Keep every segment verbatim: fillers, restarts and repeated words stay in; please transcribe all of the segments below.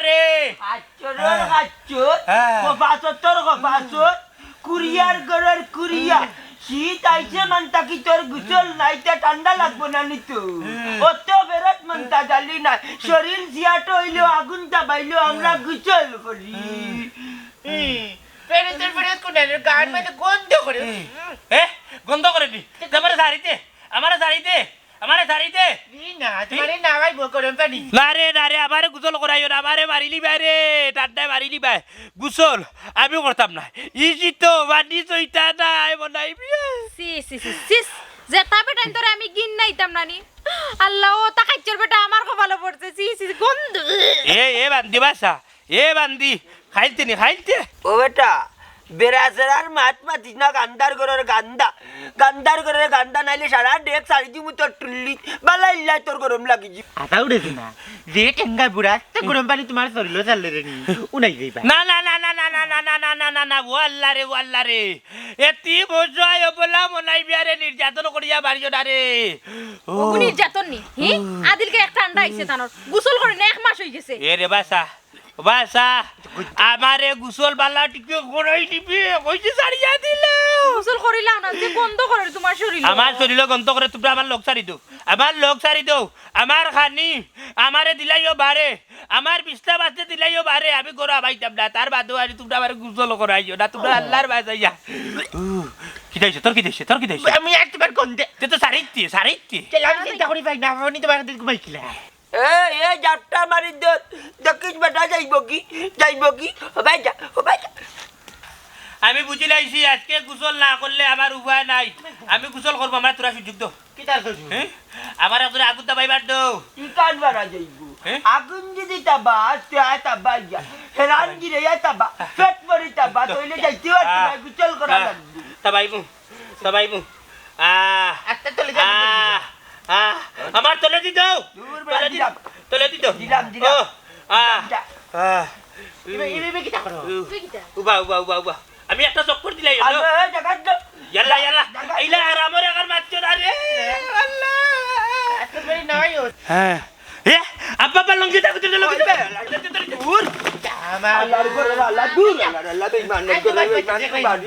রে। আচ্ছা, রে, হ্যাঁ। আচ্ছা। হ্যাঁ। কফাসত তোর কফাসত। কুরিয়ার ঘরর কুরিয়ার। শীত আইছে মান তাকি তোর গোসল নাই, তে ঠান্ডা লাগবো না নি তো। হুম। অত বেরত মন্তা জালি না। শরীর জিয়াটো অইলো, আগুন তাবাইলো, আমরা গোসল করি। হুম। পেরেতের পেরেত কোন এর গান মানে গন্ধ করে। হুম। এ? গন্ধ করে নি? তে আমারে ছাড়ি দে, আমারে ছাড়ি দে, আমারে ছাড়ি দে। ই না, তোমারে না ভাই বউ গরম পানি। না রে, না রে, আমারে গোসল করাইও না, আমারে মারিলিবায় রে, ঠান্ডায় মারিলিবায়। গোসল আমি করতাম না। ইজি তো, পানি চইতা নাই, মনাই বিয়া। সি, সি, সি, সিস। যেতা বেটাইন তোরে আমি ঘিন্নাইতাম না নি। আল্লাহ, ও তা খাইচ্চর বেটা আমার কপালো পড়ছে। সি, সি, সি, গন্ধ। এ, এ বান্দি বাসা, এ বান্দি, খাইলতে নি, খাইলতে। ও বেটা, বেড়াছেড়ার মাত মাতিস না, গান্দার ঘরর গান্দা। গান্দার ঘরর গান্দা নাইলে সারা ডেক ছাড়ি দিমু তোর টুল্লি। বালা ইল্লাই তোর গরম লাগি। আতা উড়েছে না। যে টেঙ্গা বুড়া, তে গরম পানি তোমার শরীরও চাললে রে নি। উনাই যাইবা। না, না, না, না, না, না, না, না, না, না, না, না, ও আল্লাহ রে, ও আল্লাহ রে। এতি বজয় বলা মনাই বিয়ারে নির্যাতন করিয়া বাড়িও না রে। ও। ওগু নির্যাতন নি, হি? আদিলকে একটা আন্ডা আইছে তানোর। গোসল করে না, এক মাস হই গেছে। এ রে বাসা, বাসা, আমারে গোসল বালা টিকে করাই দিবে, কইছে ছাড়িয়া দিলে। গোসল করিলাও না, যে গন্ধ করে তোমার শরীর। আমার শরীরও গন্ধ করে, তোমরা আমার লগ ছাড়ি দেও, আমার লগ ছাড়ি দেও, আমার খানি, আমারে দিলাইও বারে, আমার বিছনা বাজতে দিলাইও বারে, আমি গরু আবাইতাম না, তার বাদেও আর তোমরা আমার গোসল করাইও না, তোমরা আল্লাহর বাসাইয়া। উ, কি দাইছে, তোর কি দাইছে, তোর কি দাইছে? আমি একবার গন্ধে। তে তো সারিতে, সারিতে। চল, আমি চিন্তা করি পাই না, আমি তোমার দিকে ঘুমাই কিলা। এ, এ, জাপটা মারি দে, দেখিস বেটা যাইব কি, যাইব কি, হবাই যা, হবাই যা। আমি বুঝি লাইছি, আজকে গোসল না করলে আমার উপায় নাই। আমি গোসল করবো, আমার তোরা সুযোগ দাও। কি তার সুযোগ? হ্যাঁ? আমার একজনে আগুন দাবাই বার দাও। ইকান বাড়া যাইব। হ্যাঁ? আগুন যদি তাবাস, তে আয় তাবাই যা। হেরান গিরে আয় তাবা, পেট ভরি তাবা, তইলে যাইতে পারবি না, গোসল করা লাগবে। তাবাইবো। তাবাইবো। আহ, আস্তে তলে যা, আহ, আহ, আমার তলে দি দাও। দূর বেটা, তলে দি, দিলাম। তলে দি দাও। দিলাম, দিলাম। ও, আহ, যা। আহ। ইবে, ইবে, ইবে কিতা করো? উ, তুই কিতা? উবা, উবা, উবা, উবা। আমি একটা চক্কর দিলাই, আরে, হলো? এই জায়গা তো ইয়াল্লা, ইয়াল্লা। জায়গা আইলা, আর আমার একার মারছো না রে। আল্লাহ। এত বেরি নাই ও। হ্যাঁ। এ, আব্বা, আব্বা, লুঙ্গি দে, ভিতরে লুঙ্গি দে। ওই বে, দূর। আমার আল্লাহর ঘরে আল্লাহ, দূর, আল্লাহ, আল্লাহ, বেঈমান, আল্লাহ, বেঈমান, বেঈমান, বেঈমান,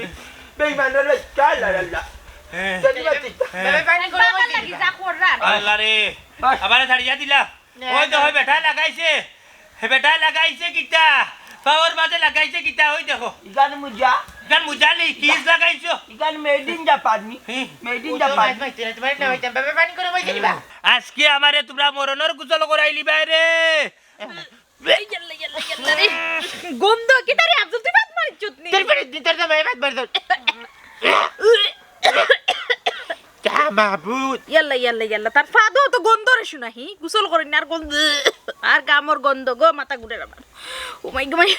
বেঈমান, আল্লাহ, আল্লাহ। হ্যাঁ। জানি বাতি। হ্যাঁ। বাবা, পানি করে বাবা বলছি লাগি না। যা কররাম। আল্লাহ রে, বাস। আমারে ছাড়িয়া দিলা। না, ওই তো, না। ওই বেটা লাগাইছে। হে বেটা লাগাইছে কিতা? পাওর মাঝে লাগাইছে কিতা? ওই দেখো। ইগান মুজা। ইগান মুজা নি, কিস লাগাইছো? ইগান made in Japan নি। হুম। Made in ও তো Japan। মাছ মারতে না, তোমার না হইতাম। বাবা, পানি করে বলছি না। আজকে আমারে তোমরা মরণর গোসল করাইলিবায় রে। ইয়াল্লা, ইয়াল্লা, ইয়াল্লা রে। গন্ধ, কিতা রে আফজল, তুই ভাত মারিস চুতনি? তোর পেটে দি, তোর জামাই ভাত মারি তোর। ইয়া মাবুদ। ইয়াল্লা, ইয়াল্লা, ইয়াল্লা, তার ফাদো তো গন্ধ রে শুনা, হি? গোসল করি না আর গন্ধ, আর গামর গন্ধ গো, মাথা ঘুরে আমার। ও মাই গো মাই।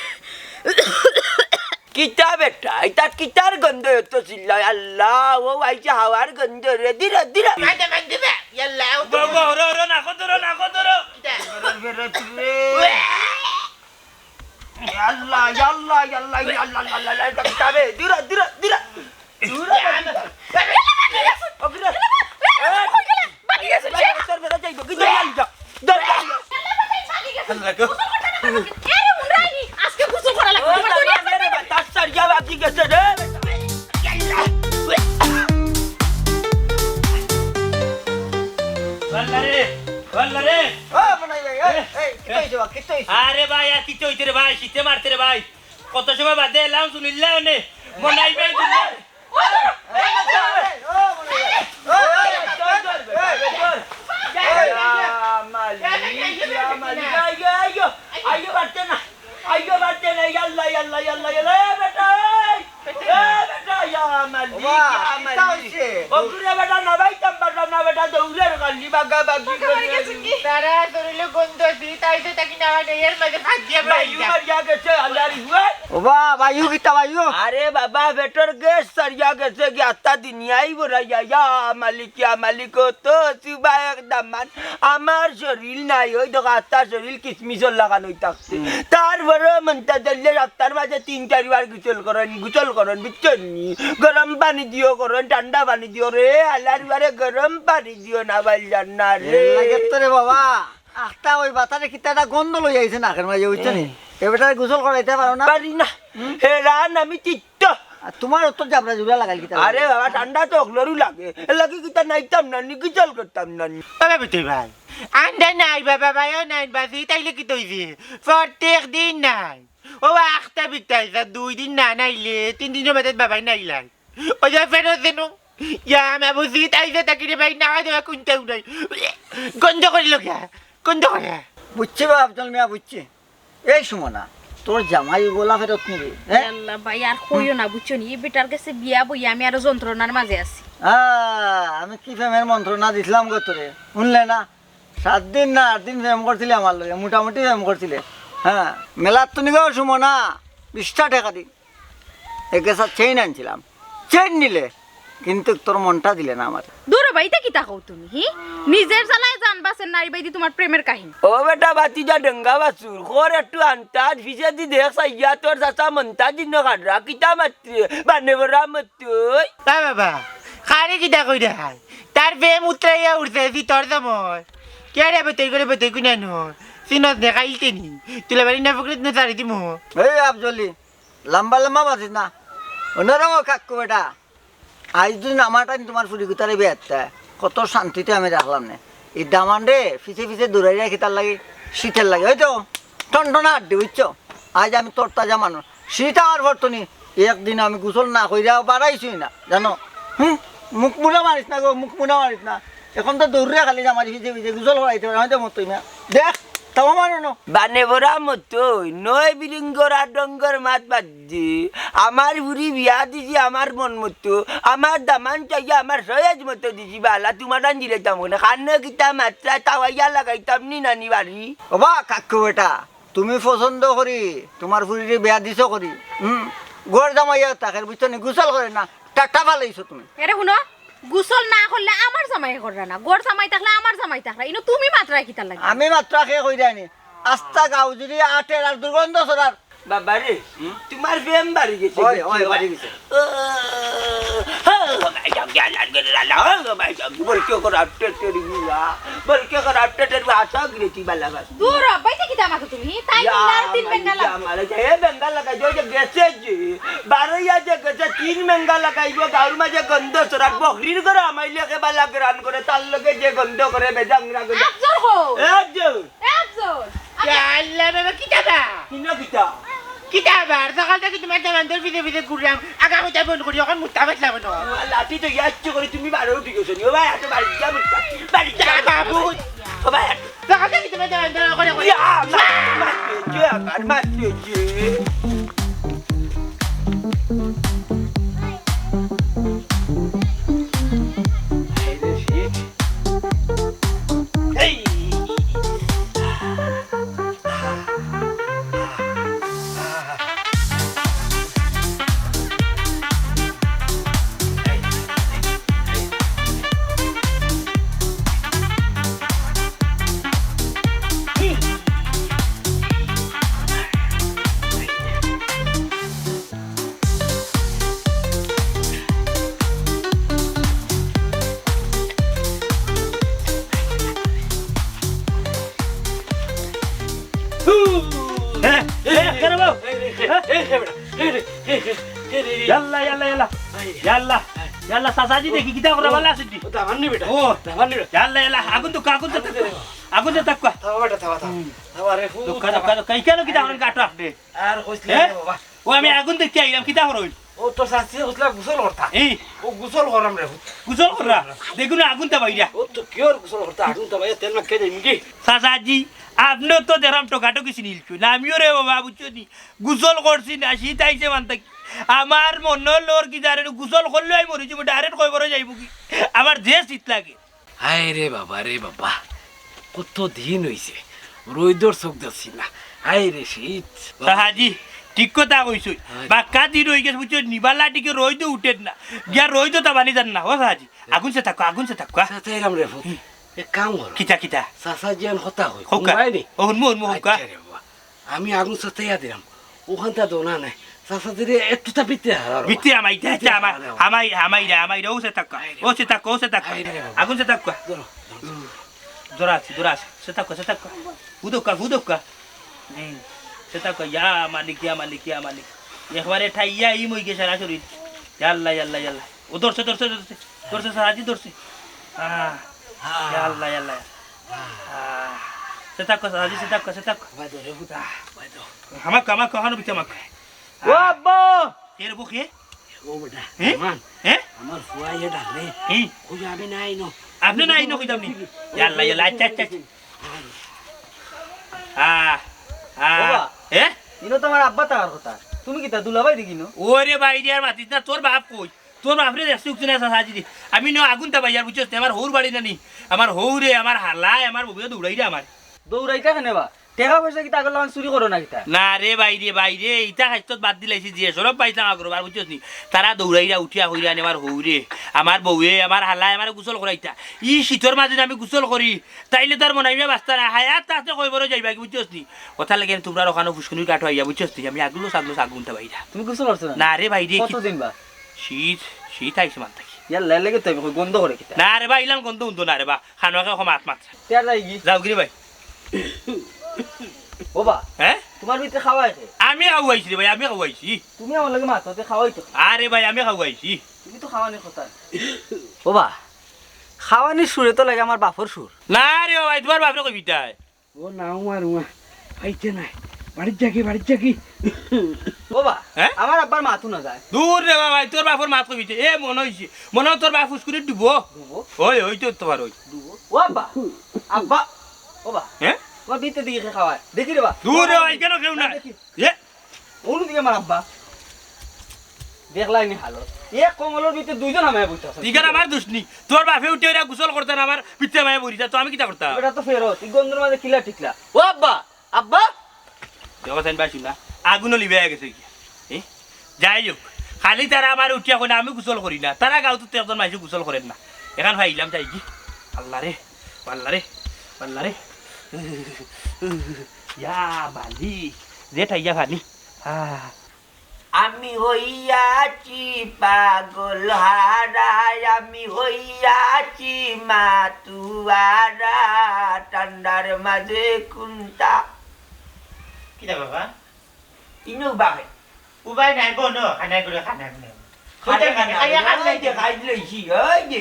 কিতা বেটা, ইতা কিতার গন্ধ এত চিল্লায়? আল্লাহ, ও আইছে হাওয়ার গন্ধ রে, দিরা, দিরা। মাঝে মাঝে দিবে, ইয়াল্লা, ও তো বাবা, ওরে, ওরে, নাকো ধরো, নাকো ধরো। কিতা? বেরো, বেরো, তুই রে। ইয়াল্লা, ইয়াল্লা, ইয়াল্লা, ইয়াল্লা, ইয়াল্লা, ইয়াল্লা, কিতা বে? দিরা, দিরা, দিরা। দিরা, দিরা। ও, দিরা। আল্লাহ গো। আজকে গোসল করা লাগবে। ও, বাবা, রে, বাবা, তার সারিয়া বাকি গেছে রে। আল্লাহ রে, আল্লাহ রে। ও, মনাই ভাই, এই, এ, এই, কিতা এ। হইছে বা, কিতা হইছে? আরে ভাই, আর কিতা হইছে রে ভাই? শীতে মারছে রে ভাই। কত সময় বাদে এলাম, শুনিল্লা নে। মনাই ভাই, তারা শরীরে গন্ধ আছে, তাই তো তাকে না হয়, এর মাঝে ভাত দিয়া বায়ু বেড়াইয়া। মারিয়া গেছে, আল্লাহর হুয়াই। ওবা, বায়ু কিতা বায়ু? আরে বাবা, পেটর গ্যাস সারিয়া গেছে, কি আত্মা দুনিয়াই বড়াইয়া, ইয়া মালিক, ইয়া মালিক, ও তো সুবা এক দামান। আমার শরীর নাই, ওই দেখো আত্মার শরীর কিসমিসর লাগান হই থাকছে। হুম। তারপরে মন্তা ধরলে সপ্তাহের মাঝে তিন চারিবার গোসল করেন, গোসল করেন, বুঝছেন নি? গরম পানি দিও করেন, ঠান্ডা পানি দিও রে, আল্লাহর বারে গরম পানি দিও না, ভাইজান না রে। এর লাগে তো রে বাবা। আখতা ওই বাতাসে কিতা একটা গন্ধ লই আইছে নাকের মাঝে, বুঝছো নি? এ বেটারে গোসল করাইতে পারো না? পারি না। হুম? হেরান আমি তিত্ত। আর তোমার অত জাবরা জুবরা লাগাইল কিতা? আরে বাবা, ঠান্ডা তো অকলরউ লাগে। এর লাগি কিতা নাইতাম না নি, গোসল করতাম না নি। বাবা বেটি ভাই, আন্দা নাই বাবা, ভাইও নাই, বাসি তাইলে কিতা অইছে? প্রত্যেক দিন নাই। ও আখতা বিতাইছা, দুই দিন না নাইলে, তিন দিনর বাদে বাবাই নাইলাই। ওই যে ফেরত দেন। ইয়া, আমি বুঝি, তাই যে তাকিরে ভাই, না দেওয়া কুনটাও নাই। গন্ধ করি লোকে, গন্ধ করে। বুঝছি বা আফজল মিয়া, বুঝছি। এই সুমনা, তোর জামাই ওগুলা ফেরত নিবি, হ্যাঁ? আল্লাহ ভাই, আর কইও না, বুঝছো নি? এই বেটার গেছে বিয়া বইয়া আমি আরো যন্ত্রণার মাঝে আছি। আহ, আমি কি প্রেমের মন্ত্রণা দিছিলাম গো তোরে, শুনলে না? সাত দিন না আট দিন প্রেম করছিলে আমার লগে, মোটামুটি প্রেম করছিলে। হ্যাঁ, মেলাত তো নিগো সুমনা, বিশটা টেকা দি। এক গেছা চেইন আনছিলাম, চেইন নিলে, কিন্তু তোর মনটা দিলে না আমার। দূর ভাই, ইতা কিতা কও তুমি, হি? নিজের জ্বালায় জান বাঁচের না, ইবায়দি তোমার প্রেমের কাহিনী। ও বেটা, বাতি যা ডেঙ্গা বাছুর, কর একটু আন্তাজ, পিছেদি দেখ চাইয়া তোর চাচা মন্তাজ দিন কাটরা, কিতা মাতরে, বানে বড়া মতই। এ বাবা, কারে কিতা কইরা হায়? তার প্রেম উতরাইয়া উঠছে, ভিতর দমর। কে রে বেতই করে বেতই কুনা নয়? চিনস দেখাইলতে নি। তুলে বাড়ি না ফুকরে না সারি দিমু। এই আফজলি, লম্বা লম্বা মাতিস না। অন্যরকম কাকু বেটা। আইজ দিন আমার টাইম তোমার ফুরি গুতারে বিয়ারতা। কত শান্তিতে আমি রাখলাম নে। এই দামান রে, পিছে পিছে দৌড়াইয়া কিতার লাগি? শীতের লাগি। ওই তো, টনটনা আড্ডি, বুঝছো? আইজ আমি তরতাজা মানুষ। শীত আমার পড়তো নি। একদিন আমি গোসল না কইরাও বাড়াইছি না, জানো? হুম, মুখ মুড়া মারিস না গো, মুখ মুড়া মারিস না। এখন তো দৌড়ে খালি আমার পিছে পিছে গোসল করাইতে পারে, আমি তো মতই না। দেখ, তাও মারো না। বানে বড়া মতই, নয় বিলিঙ্গর আর ডঙ্গর মাত বাদ দি। আমার ফুরি বিয়া দিছি আমার মন মতো, আমার দামান চাইয়া আমার সয়েজ মতো দিছি বালা, তোমার আন দিলে তেমন। খানো কিতা মাতরা তাওয়াইয়া লাগাইতাম নি নানি বাড়ি। ওবা কাকু বেটা, তুমি পছন্দ করি, তোমার ফুরিরে বিয়া দিছো করি। হুম, ঘর জামাইয়া তাকের বুঝছো নি, গোসল করে না, টাটা ফালাইছো তুমি। এরে হুনো, গোসল না করলে আমার জামাই কররা না, ঘর জামাই থাকলে আমার জামাই থাকরা, ইনো তুমি মাতরায় কিতার লাগি? আমি মাতরা কে কইরায় নি, আস্তা গাউ জুড়ি আটের আর দুর্গন্ধ ছড়ার। বাবা রে, তোমার প্রেম বাড়ি গেছে, ওই, বুঝছো? ওই, বাড়ি গেছে। ও, ও, ভাই, যাও, যাও, যাও, যাও, যাও, ও, ভাই, যাও, বলকে করে আটটা টের বুয়া, বলকে করে আটটা টের বুয়া, আশা গিরে তুই বালা বাস। দূর হ, বাইতে কিতা মাতো তুমি? তাই ইয়া, বললে আরো তিন মাই, বেঙ্গা ইয়া, লাগবো। মারে, যে বেঙ্গা লাগাই, যে, যে গেছে যে, বারো ইয়া যে গেছে, তিন বেঙ্গা লাগাইবো, গাউর মাঝে গন্ধ ছড়ার, বকরির ঘরে আমাইলে কে বালা গ্রান করে, তার লগে যে গন্ধ করে, বেজাংরা গন্ধ। আফজল কো? এ আফজল। এ আফজল। ইয়া আল্লাহ বাবা, কিতা বা? কিনো কিতা? কিতা বা? আর সকাল থাকি তোমার দামান্দর পিছে পিছে ঘুরলাম। আগা কইতা বন্ধ করি, অখন মুত্তা বেচলাম না। ও, লাঠি তো ইয়াচ্ছ করে তুমি বারো উঠি গেছো নি। ও ভাই, এত বাড়ি যা মুত্তা। বাড়ি যা। যা বাবু। ও ভাই, এত সকাল থাকি তোমার দামান্দর করে করে। ইয়া, মা, মা, যে, আমার মা, যে, যে। এই রে, শিখ। এই। ইয়াল্লা, ইয়াল্লা, ইয়াল্লা। ইয়াল্লা, ইয়াল্লা, চাচাজি দেখি কিতা করা, ভালা আছইন নি? ও, দামান নি বেটা। ও, দামান নি বেটা। ইয়াল্লা, ইয়াল্লা, আগুন তো, আগুন তো, আগুন তো থাকুয়া। থামা বেটা, থামা, থামা। হুম। থামা রে, হু, দোকা, থামা। দোকা, দোকা, ইখানো কিতা করেন কাটা আপনি? আর কইস না রে বাবা। ও, আমি আগুন দেখি আইলাম, কিতা করইন? ও, তোর চাচিয়ে কইছলা গোসল করতা। এই। ও গোসল করাম রে। গোসল করা? দেখুন আগুন তা বাইরা। ও তো কিওর গোসল করতা, আগুন তা বাইরা, তেল মাখিয়া যাইমু কি? চাচাজি, আপনেও তো দেখরাম টকাটকি চিনিলছইন। আমিও রে বাবা, বুঝছো নি? গোসল করছি না, শীত আইছে মান থাকি। আমার মনো লর কি জানে, গোসল করলে আমি মরি যাইমু, direct কবরো যাইমু কি? আমার যে শীত লাগে। হায় রে বাবা রে বাবা, কত দিন অইছে, রইদর চোখ দেখছি না। হায় রে শীত। চাচাজি, ঠিক কথা কইছইন। হায়। বাক্কা দিন অই গেছে, বুঝছো, নিবালা দিকে রইদও উঠের না। গিয়া রইদও তাবানি যার না, ও চাচাজি। আগুন সে থাকো, আগুন সে থাকো, হ্যাঁ? চাচাইরাম রে ফুত। হুম। এক কাম করো। কিতা, কিতা? চাচাজি আন কথা কই, কউক্কা। হুনবায় নি? ও, হুনমু, হুনমু, কউক্কা। আচ্ছা রে বাবা। আমি আগুন সতাইয়া দিলাম, ওখানটা দোনা নাই। চাচা দিলে একটু তা ভিতরে হারার ভিতরে হামাই, ভিতরে হামাই, হামাই, হামাই রে, হামাই রে, ও সে থাকা, ও সে থাকা, ও সে থাকা। আগুন সে থাকা। ধরো, ধরো। ধরা আছে, ধরা আছে। সে থাকো, সে থাকো। ফুদক্কা, ফুদক্কা। হুম। সে থাকো, ইয়া মালিক, ইয়া মালিক, ইয়া মালিক। একবারে ঠাইয়া ইম অইগে সারা শরীর। ইয়া আল্লাহ, ইয়া আল্লাহ, ইয়া আল্লাহ। ও ধরছে, ধরছে, ধরছে। ধরছে, সারাজি ধরছে। আহ, ইয়া আল্লাহ, ইয়া আল্লাহ। আহ, সে থাকো, সারাজি, সে থাকো, সে থাকো। ভাই ধরে ফুটা, ভাই ধর। হামাক, হামাক, হানো বিতে হামাক। ও আব্বা! কে রে বকে? ও বেটা, হ্যাঁ? মান। হ্যাঁ? আমার ফুয়া ইয়ে ডাকলে। হ্যাঁ? কই আমি নাই ন। আপনি নাই ন কইতাম নি? ইয়াল্লা, ইয়াল্লা, আচ্ছা, আচ্ছা, আচ্ছা। আ, আ, বাবা। এ? ইনো তো আমার আব্বা থাকার কথা। তুমি কিতা দুলাভাই দেখি ন? ওরে ভাইরে, আর মাতিস না, তোর বাপ কই? তোর বাপরে দেখছি উঠছে না, চাচা, আজি দি। আমি ন আগুন তা বাইয়ার বুঝছস নি? আমার হৌর বাড়ি না নি। আমার হৌরে, আমার হালায়, আমার বউয়ে দৌড়াইরা আমার। দৌড়াইতা কেনে বা? টেকা পয়সা কিতা আগর লাখান চুরি করো না কিতা? না রে ভাইরে, ভাইরে, ইতা খাইছত বাদ দিলাইছি যে, সরব পাইছলাম আগর বার, বুঝছস নি? তারা দৌড়াইরা উঠিয়া কইরা আনে আমার হৌরে, আমার বউয়ে, আমার হালায়, আমারে গোসল করাইতা। ই শীতর মাঝে আমি গোসল করি, তাইলে তো আর মনাইমে বাঁচতা না, হায়াত থাকতে কয়বরো যাইবা কি, বুঝছস নি? কথা লাগে তোমরা ওখানো ফুসকুনির কাঠো আইয়া, বুঝছস নি? আমি আগলো সাগলো সাগুনতা বাইরা। তুমি গোসল করছো না? না রে ভাইরে, কি কতদিন বা? শীত, শীত আইছে মান থাকি। ইয়াল্লা, এর লাগি তো আমি কই গন্ধ করে কিতা? না রে বা, ইলান গন্ধ উন্ধ না রে বা, খানোকে কম আত মাত্রা। তে আর যাই কি? যাও গিরি ভাই। ও বা, হ্যাঁ? তোমার ভিতরে খাওয়াই খে? আমি খাওয়াইছি রে ভাই, আমি খাওয়াইছি। তুমি আমার লগে মাতো, তে খাওয়াই তো। আরে ভাই, আমি খাওয়াইছি। তুমি তো খাওয়ানির কথা। ও বা, খাওয়ানির সুরে তো লাগে আমার বাপর সুর। না রে ভাই, তোমার বাপরে কইবি তাই। ও না, উমা, উমা, পাইছে না। বাড়ির যাকি, বাড়ির যাকি। ও বা, হ্যাঁ? আমার আব্বার মাতু না যায়। দূর রে বাবা, তোর বাপর মাত কইবিছে। এ মনে হইছে, মনে হয় তোর বাপ ফুসকুনির ডুবো। ডুবো? ওই, ওই তো তোমার ওই। ডুবো? ও আব্বা, আব্বা, ও বা, হ্যাঁ? তোমার ভিতরে দিকে খাওয়ায়। দেখি রে বা। দূর রে, ওই কেন কেউ না? দেখি। এ? অন্যদিকে আমার আব্বা। দেখলাই নি হালত। এক কমলর ভিতরে দুইজন হামায় বইতে আছে। ইখান আমার দোষ নি। তোর বাপে উঠে ওরা গোসল করতে না, আমার পিঠে মায়ে বইরি যা, তো আমি কিতা করতাম? এটা তো ফেরত। এই গন্ধর মাঝে কিলা টিকলা। ও আব্বা, আব্বা। দেখো তাইন ভাই শুনা, আগুনও লিবে গেছে কি? এ? যাই হোক, খালি তারা আমার উঠিয়া কইলে আমি গোসল করি না। তারা গাঁও তো একজন মাইনষে গোসল করেন না। এখান ভাইলাম যাই কি? আল্লাহ রে, আল্লাহ রে, আল্লাহ রে। ইয়া বালি, যে ঠাইয়া পানি। আহ। আমি হইয়াছি পাগল হারায়, আমি হইয়াছি মাতুয়ারা, ঠান্ডার মাঝে কুন্তা। কিতা বাবা? ইনো বাহে। উবাই নাই, বনো, খানা করে খানা করে। খানা, খানা, খানা, খানা, খানা, খানা। খাই লইছি, ওই যে,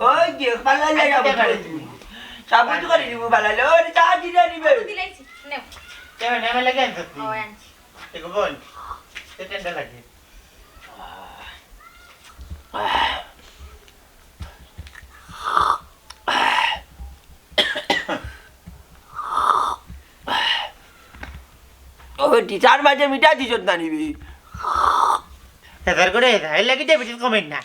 ওই যে, বালা লাগে খাই আমার। লইছি। সাবুত করে দিব, বালা লাগে, ওরে চা দিলে দিবে। দিলাইছি, নেও। কেন, নেমে লাগে আনছো তুই? ও, আনছি। দেখো বোন, এ ঠান্ডা লাগে। ও বেটি, চার মাঝে মিঠা দিছত না নিবি। হেজার করে হেজার, এর লাগি ডায়াবেটিস কমের না।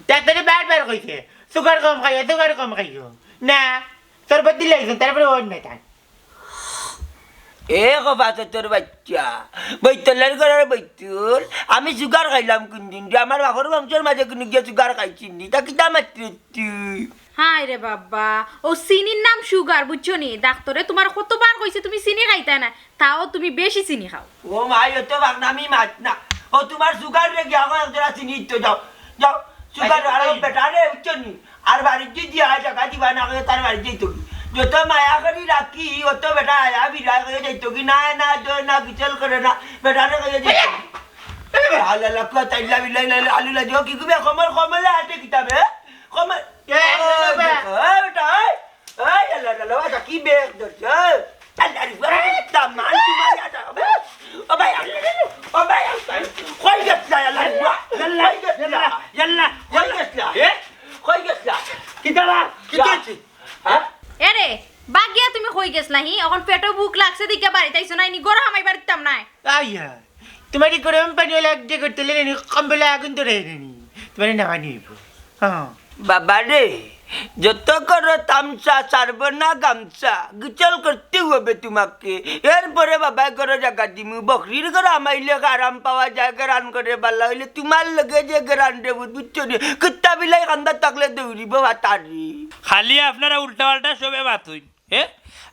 ডাক্তারে বারবার কইছে, সুগার কম খাইও, সুগার কম খাইও। না, শরবত দিলাইছইন, তারপরে অইন না তার। এ কপাতর বাচ্চা, বৈতলের ঘরের বৈতুল, আমি সুগার খাইলাম কোন দিন রে? আমার বাপর বংশর মাঝে কোনো গিয়া সুগার খাইছি নি? তা কিতা মাতরে তুই? হায় রে বাবা, ও চিনির নাম সুগার, বুঝছো নি? ডাক্তরে তোমার কতবার কইছে তুমি চিনি খাইতায় না, তাও তুমি বেশি চিনি খাও। ও মাই, অত বাগনামি মাত না। ও তোমার সুগার রে গিয়া এখন এক জোড়া চিনি দিতে যাও। যাও, সুগার আচ্ছা, আর তাই। বেটা রে, বুঝছো নি? আর বাড়িত যদি আয় টাকা দিবা না করে তার বাড়িত যাইতো কি? যত মায়া করি রাখি, অত বেটা আয়া বিদায় করে যাইতো কি? না, না, দই না, গোসল করে না, বেটা রে করে যাইতো কি? আল্লাহ, আল্লাহ, আল্লাহ, তাইলা বিলাই লাইলা, আলু লাজো, কি কইবে? কমল, কমলে আটে কিতাবে? কমল। এ, এ, এ, বেটা, এ। এই, আল্লাহ, আল্লাহ, আল্লাহ, এটা কি বেগ ধরছে? এই, আল্লাহ রে, আল্লাহ, দামান তোমার এটা, ও ভাই, ও ভাই, ও ভাই, কই গেছলা, আল্লাহ রে, ইয়াল্লা, কই গেছলা? ইয়াল্লা, ইয়াল্লা, কই গেছলা? এ? কই গেছলা? কিতা বা? কিতা হইছে? হ্যাঁ? এরে, বাগিয়া তুমি কই গেছলা, হি? এখন পেটো ভুক লাগছে, দিকে বাড়িত আইছো না, ইনি গরো হামাই বাড়িতাম নাই। আইয়া, তোমার এই গরম পানি ওলা এক ডেকর তেলে নি, কম্বলে আগুন ধরে নি। তোমার না পানি হইব। হ্যাঁ। বাবা রে, যত করো তামসা, ছাড়ব না গামছা, গোসল করতে হবে তোমাকে। এরপরে বাবায় ঘরো জাগা দিমু, বকরির ঘরো হামাইলে আরাম পাওয়া যায়, গেরান করে বালা হইলে তোমার লগে যে গেরান রে, বুঝছো নি? কুত্তা বিলাই কান্দা থাকলে দৌড়িব বাতারি। খালি আপনারা উল্টা পাল্টা সবে মাতুন। হে?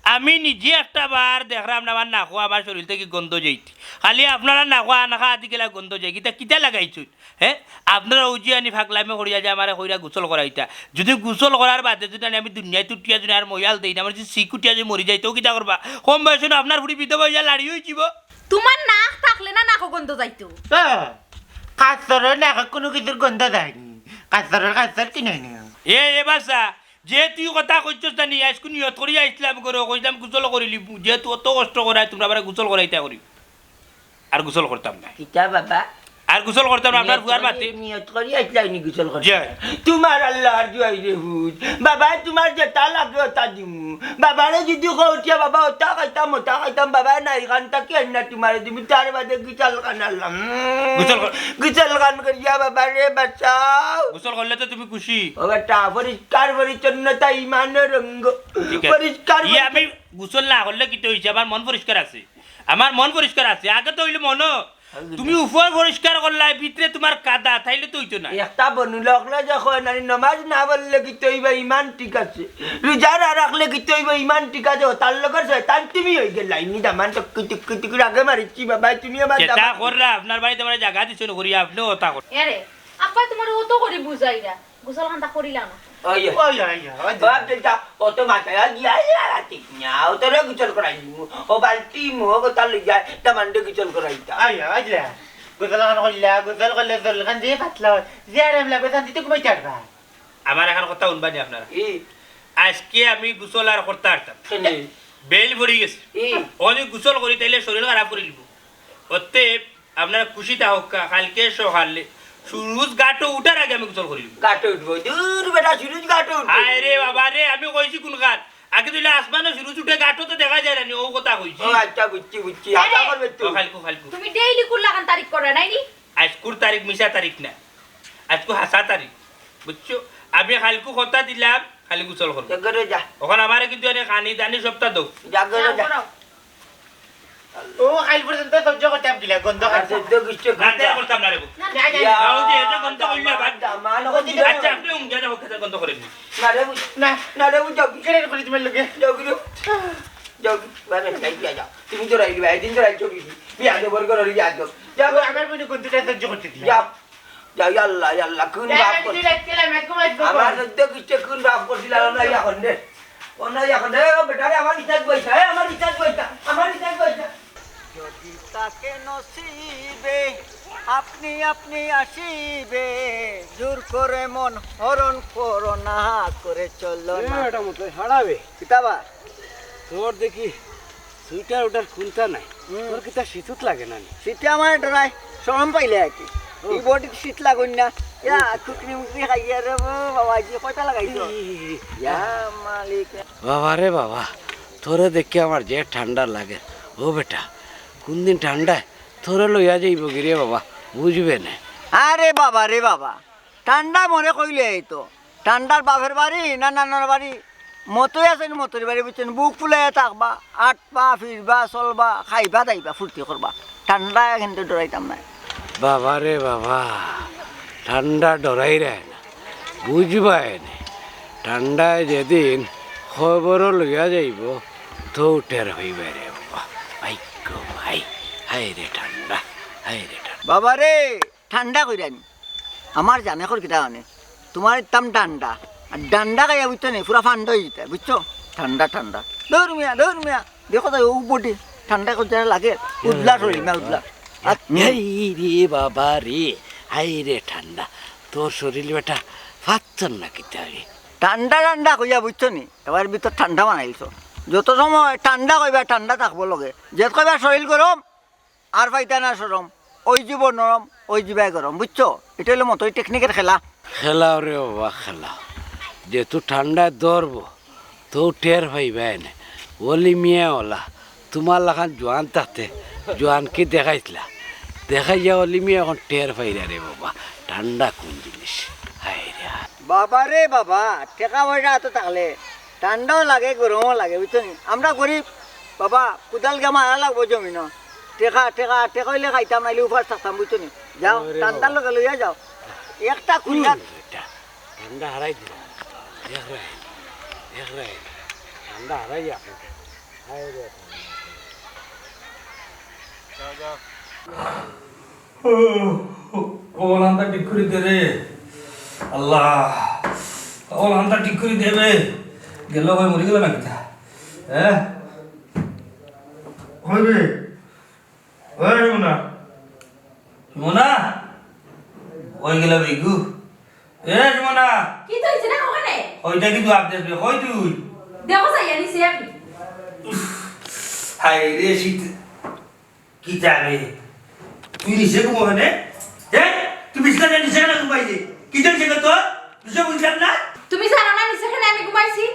আমি নিজে একটা বার দেখরাম না, আমার নাকো আমার শরীল থাকি গন্ধ যাইতে। খালি আপনারা নাকো আনখা আদি গেলা গন্ধ যায়, কিতা, কিতা লাগাইছইন? হে? আপনারা উজি আনি ফাগলামি করিয়া যে আমারে কইরা গোসল করাইতা। যুদি গোসল করার বাদে যুদি আনি আমি দুনিয়াত উঠিয়া যুদি আর ময়াল দেই না, আমার যুদি সিক উঠিয়া যুদি মরি যাই, তো কিতা করবা? কম বয়সে না আপনার ফুড়ি বিধবা অইয়া লাড়ি অইযিবো। তুমার নাক থাকলে না নাকো গন্ধ যাইতো। ও, কাছরর নাকো কুনু কিছুর গন্ধ যায়নি। কাছরর কাছর চিনইন না। এ, এ বাছা, যে তুই কথা কইছস জানি, আইজকু নিয়ত করি আইছলাম ঘরো, কইছলাম গোসল করিলিমু, যেহেতু অত কষ্ট করায় তুমরা আমারে গোসল করাইতা করি। আর গোসল করতাম না। কিতা বাবা? আর গোসল করতাম না, আপনার ফুয়ার মাতে। নিয়ত করি আইছলায়নি গোসল করতায়? জি। তুমার আল্লার দুয়াই রে পুত। বাবায় তুমার যেতা লাগে অতা দিমু। বাবারে যুদি কও উঠিয়া, "বাবা, অতা খাইতাম, অতা খাইতাম", বাবায় না, ইখান থাকি আইন্না তুমারে দিমু, তার বাদে গোসল খান আল্লাহ। উম, গোসল কর। গোসল খান করিয়া বাবারে বাঁচাও। গোসল করলে তো তুমি খুশি। ও বেটা, পরিষ্কার পরিচ্ছন্নতা ইমানর অঙ্গ। ঠিক আছে। পরিষ্কার ইয়ে, পরিচ্ছন্ন আমি গোসল না করলে কিতা অইছে? আমার মন পরিষ্কার আছে। আমার মন পরিষ্কার আছে। আগে তো অইলে মনো, তুমি উপর পরিষ্কার করলায়, ভিতরে তুমার কাদা, তাইলে তো অইতো না। একটা বনু লোকলে যখন আমি নমাজ না পড়লে কিতা অইবা, ইমান ঠিক আছে। রোজা না রাখলে কিতা অইবা, ইমান ঠিক আছে। অতার লগর শয়তান তুমি অইগেলায়। নি দামান টুকি টুকি টুকি আগে মারিছি বাবা, তুমি আমার যেতা দামান কররা, আপনার বাড়িত আমারে জাগা দিছইন করি, আপনেও অতা কর। এরে, আব্বায় তুমারে অত করি বুঝাইরা। গোসল খানতা করিলাও না। ওই, ওই। ওই, ওই, ওই। বাপ, যেতা অত মাথায় আর দিয়া, ইয়া, ঠিক না, অতরে গোসল করাই দিমু। ও বালতি, মগ, অতা লইয়া, দামানরে গোসল করাইতা। ওই, ওই, ওই, ওই। গোসল খান করলা, গোসল করলে শরীল খান যে পাতলা অয়, যে আরাম লাগে, শান্তিতে ঘুমাইতা পারবা। আমার এখান কথা হুনবা নি আপনারা? ই। আইজকে আমি গোসল আর করতা পারতাম। কেনে? বেইল পড়ি গেছে। ই। অনে গোসল করি তাইলে শরীল খারাপ করি দিবো। অতএব আপনারা খুশি থাকউক্কা, কাইলকে সকালে সুরুজ গাটো উঠার আগে আমি গোসল করিলিমু। গাটো উঠবো? দূর বেটা, সুরুজ গাটো উঠবো? হায় রে বাবা রে, আমি কইছি কুনখান? আগে তো অইলে আসমানো সুরুজ উঠে, গাটো তো দেখা যায় না নি, অউ কথা কইছি। ও আচ্ছা, বুঝছি, বুঝছি। আরে! আশা করবে তো। ও, কাইলকু, কাইলকু। তুমি ডেইলি কুল্লাখান তারিখ করো, নায় নি? আইজকুর তারিখ মিছা তারিখ না, আইজকু হাছা তারিখ, বুঝছো? আমি কাইলকু কথা দিলাম, কাইল গোসল করমু। যা ঘরো যা। অখন আমারে কিন্তু এনে খানি দানি সবতা দেও। যা ঘরো যা। যাও, করো। ও, কাইল পর্যন্ত সহ্য করতাম কিলা, গন্ধ আর খাইতাম। সহ্য করতে না, করতে না, করতাম না রে বউ। না, না, না, ইয়া, না। না, ওই যে এটা গন্ধ করলে আবার। দামান, দামান, আচ্ছা, আপনে উঙ্গা যাবো, খেতে গন্ধ করেন। না রে বউ, না। না রে বউ, যাও। কেন করে তোমার লগে? যাও গিরো। যাও, বাবা, যাই, যাই, যাও। তুমি তো রাইলি ভাই, দিন তো রাইছো কি? বিয়া তো বড় করে যাও। যাও, ও, আমার মনে গন্ধটা সহ্য করতে কিলা। যাও। যাও, ইয়া আল্লাহ, ইয়া আল্লাহ, কোন না, পাপ না, করছি? না, না, না, না, না, না। আমার সহ্য করতে কোন পাপ করছিল, আল্লাহ, ইয়া করলে। ও না, ইয়া করলে, ও বেটা রে, আমার ইজ্জত বইছে, এ, আমার ইজ্জত বইছে, আমার ইজ্জত বইছে। যদি থাকে নসিবে, আপনি আপনি আসিবে, জোর করে মন হরণ করো না, করে চলো এ, না। এটা মতো হারাবে। কিতাবা? তোর দেখি সোয়েটার ওটার কুন্তা নাই। হুম। তোর কিতা শীত উত লাগে না নি? শীতে আমারে ডরায়, শরম পাইলে আর কি। ও। ই বডিত শীত লাগইন না। ইয়া, ও। খুকরি মুকরি খাইয়া রে বো, বাবা, যে কয়টা লাগাইছো? ই, ই, ই, ই। ইয়া মালিক। বাবা রে বাবা, তোরে দেখি আমার যে ঠান্ডা লাগে। ও বেটা, কুনদিন ঠান্ডায় তোরে লইয়া যাইবো গি রে বাবা, বুঝবে না। আরে বাবা রে বাবা, ঠান্ডা মরে কইলে এই তো। ঠান্ডার বাপের বাড়ি না নানার বাড়ি, মতই আছে নি মতর বাড়ি, বুঝছেন? বুক ফুলাইয়া থাকবা, আটবা, ফিরবা, চলবা, খাইবা, দাইবা, ফুর্তি করবা। ঠান্ডা কিন্তু ডরাইতাম নায়। বাবা রে বাবা, ঠান্ডা ডরাইরায় না, বুঝবায় নে। ঠান্ডায় যেদিন খবরও লইয়া যাইবো, তো টের হইবে রে বাবা। ভাই গো ভাই, হায় রে ঠান্ডা, হায় রে ঠান্ডা। বাবা রে, ঠান্ডা কইরানি। আমার জানে কর কিতা মানে? তুমার ইতাম ডান্ডা। আর ডান্ডা খাইয়া বুঝছো নি? পুরা ফান্ড অই যিতা, বুঝছো? ঠান্ডা, ঠান্ডা। দৌড় মিয়া, দৌড় মিয়া। দেখো তো, ও বডি। ঠান্ডা কইতে লাগে। উদলা শরীল, না উদলা। আর এই রে বাবা রে, হায় রে ঠান্ডা। তোর শরীল বেটা ফাত্তর না কিতা রে? ঠান্ডা, ঠান্ডা কইয়া বুঝছো নি? এবার ভিতর ঠান্ডা বানাইছো। যত সময় ঠান্ডা কইবা, ঠান্ডা থাকবো লগে। যে কইবা শরীল গরম, আর পাইতা না শরম, ওই জীব নরম, ওই জীবায় গরম, বুঝছো? ইটা অইলো মতই টেকনিকের খেলা। খেলাও রে বাবা, খেলাও। যেহেতু ঠান্ডায় ধরবো, তো টের পাইবায় নে। অলি মিয়া অলা, তুমার লাখান জোয়ান থাকতে জোয়ান কি দেখাইছলা? দেখাইয়া অলি মিয়া অখন টের পাইরা রে বাবা, ঠান্ডা কুন জিনিস। হায় রে হায়। বাবা রে বাবা, টেকা পয়সা অত থাকলে ঠান্ডাও লাগে, গরমও লাগে, বুঝছো নি? আমরা গরিব বাবা, কুদাল দিয়া মারা লাগবো জমিনো। টেকা, টেকা, টেকা অইলে খাইতাম, নাইলে উপাস থাকতাম, বুঝছো নি? যাও, আরে ঠান্ডার বাবা। লগে লইয়া যাও। একটা কুল্লা। উম, এটা ঠান্ডা হারাই দিলাম। দেখ রে, দেখ রে, ঠান্ডা হারাই এখন। অলানটা ঠিক করি দে রে। আল্লাহ, অলানটা ঠিক করি দে বে। গেল ভাই, মরি গেল না কিতা? হ্যাঁ? হইবে। ওই না। সুমনা, কই গেলা বেগু? এ সুমনা। কিতা অইছে না ওখানে? ওইটা কিন্তু আপ দেখবে, কই তুই? দেখো যাইয়া নিচে আপনি। হায় রে শীত, কিতা রে? তুই নিচে ঘুমো কেনে? এ, তুই বিছনাত নিচে কেনে ঘুমাইলি? কিতা অইছে তোর? নিচে বুঝলাম না। তুমি জানো না নিচে কেনে আমি ঘুমাইছি?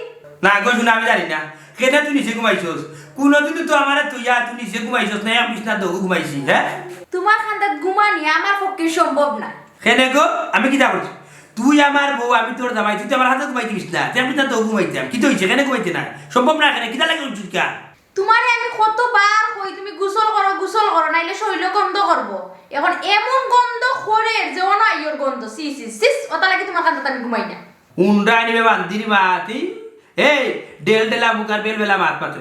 না গো, শুনো, আমি জানি না। কেনে তুই নিচে ঘুমাইছস? কোনোদিন তো আমারে তুই আর তুই নিচে ঘুমাইছস না, এক বিছনাত তো ঘুমাইছি, হ্যাঁ? তোমার কান্দাত ঘুমানি আমার পক্ষে সম্ভব না। কেনে গো? আমি কিতা করছি? তুই আমার বউ, আমি তোর জামাই, তুই তো আমার কান্দাত ঘুমাইতে পারস না। তুই আমি তো ঘুমাইতাম। কিতা অইছে? কেনে ঘুমাইতে না? সম্ভব না কেনে? কিতা লাগে উঠছিস কা? তোমারে আমি কতবার কই তুমি গোসল করো, গোসল করো, নাইলে শরীরে গন্ধ করবো। এখন এমন গন্ধ করে যে অনাইয়র গন্ধ, ছি, ছি, ছিস, ওটা লাগে তোমার কান্দাত আমি ঘুমাই না। উন্ডা নিবে বান্দির মাতি, এই, ডেল ডেলা মুখার বেল বেলা মাত মাত্র।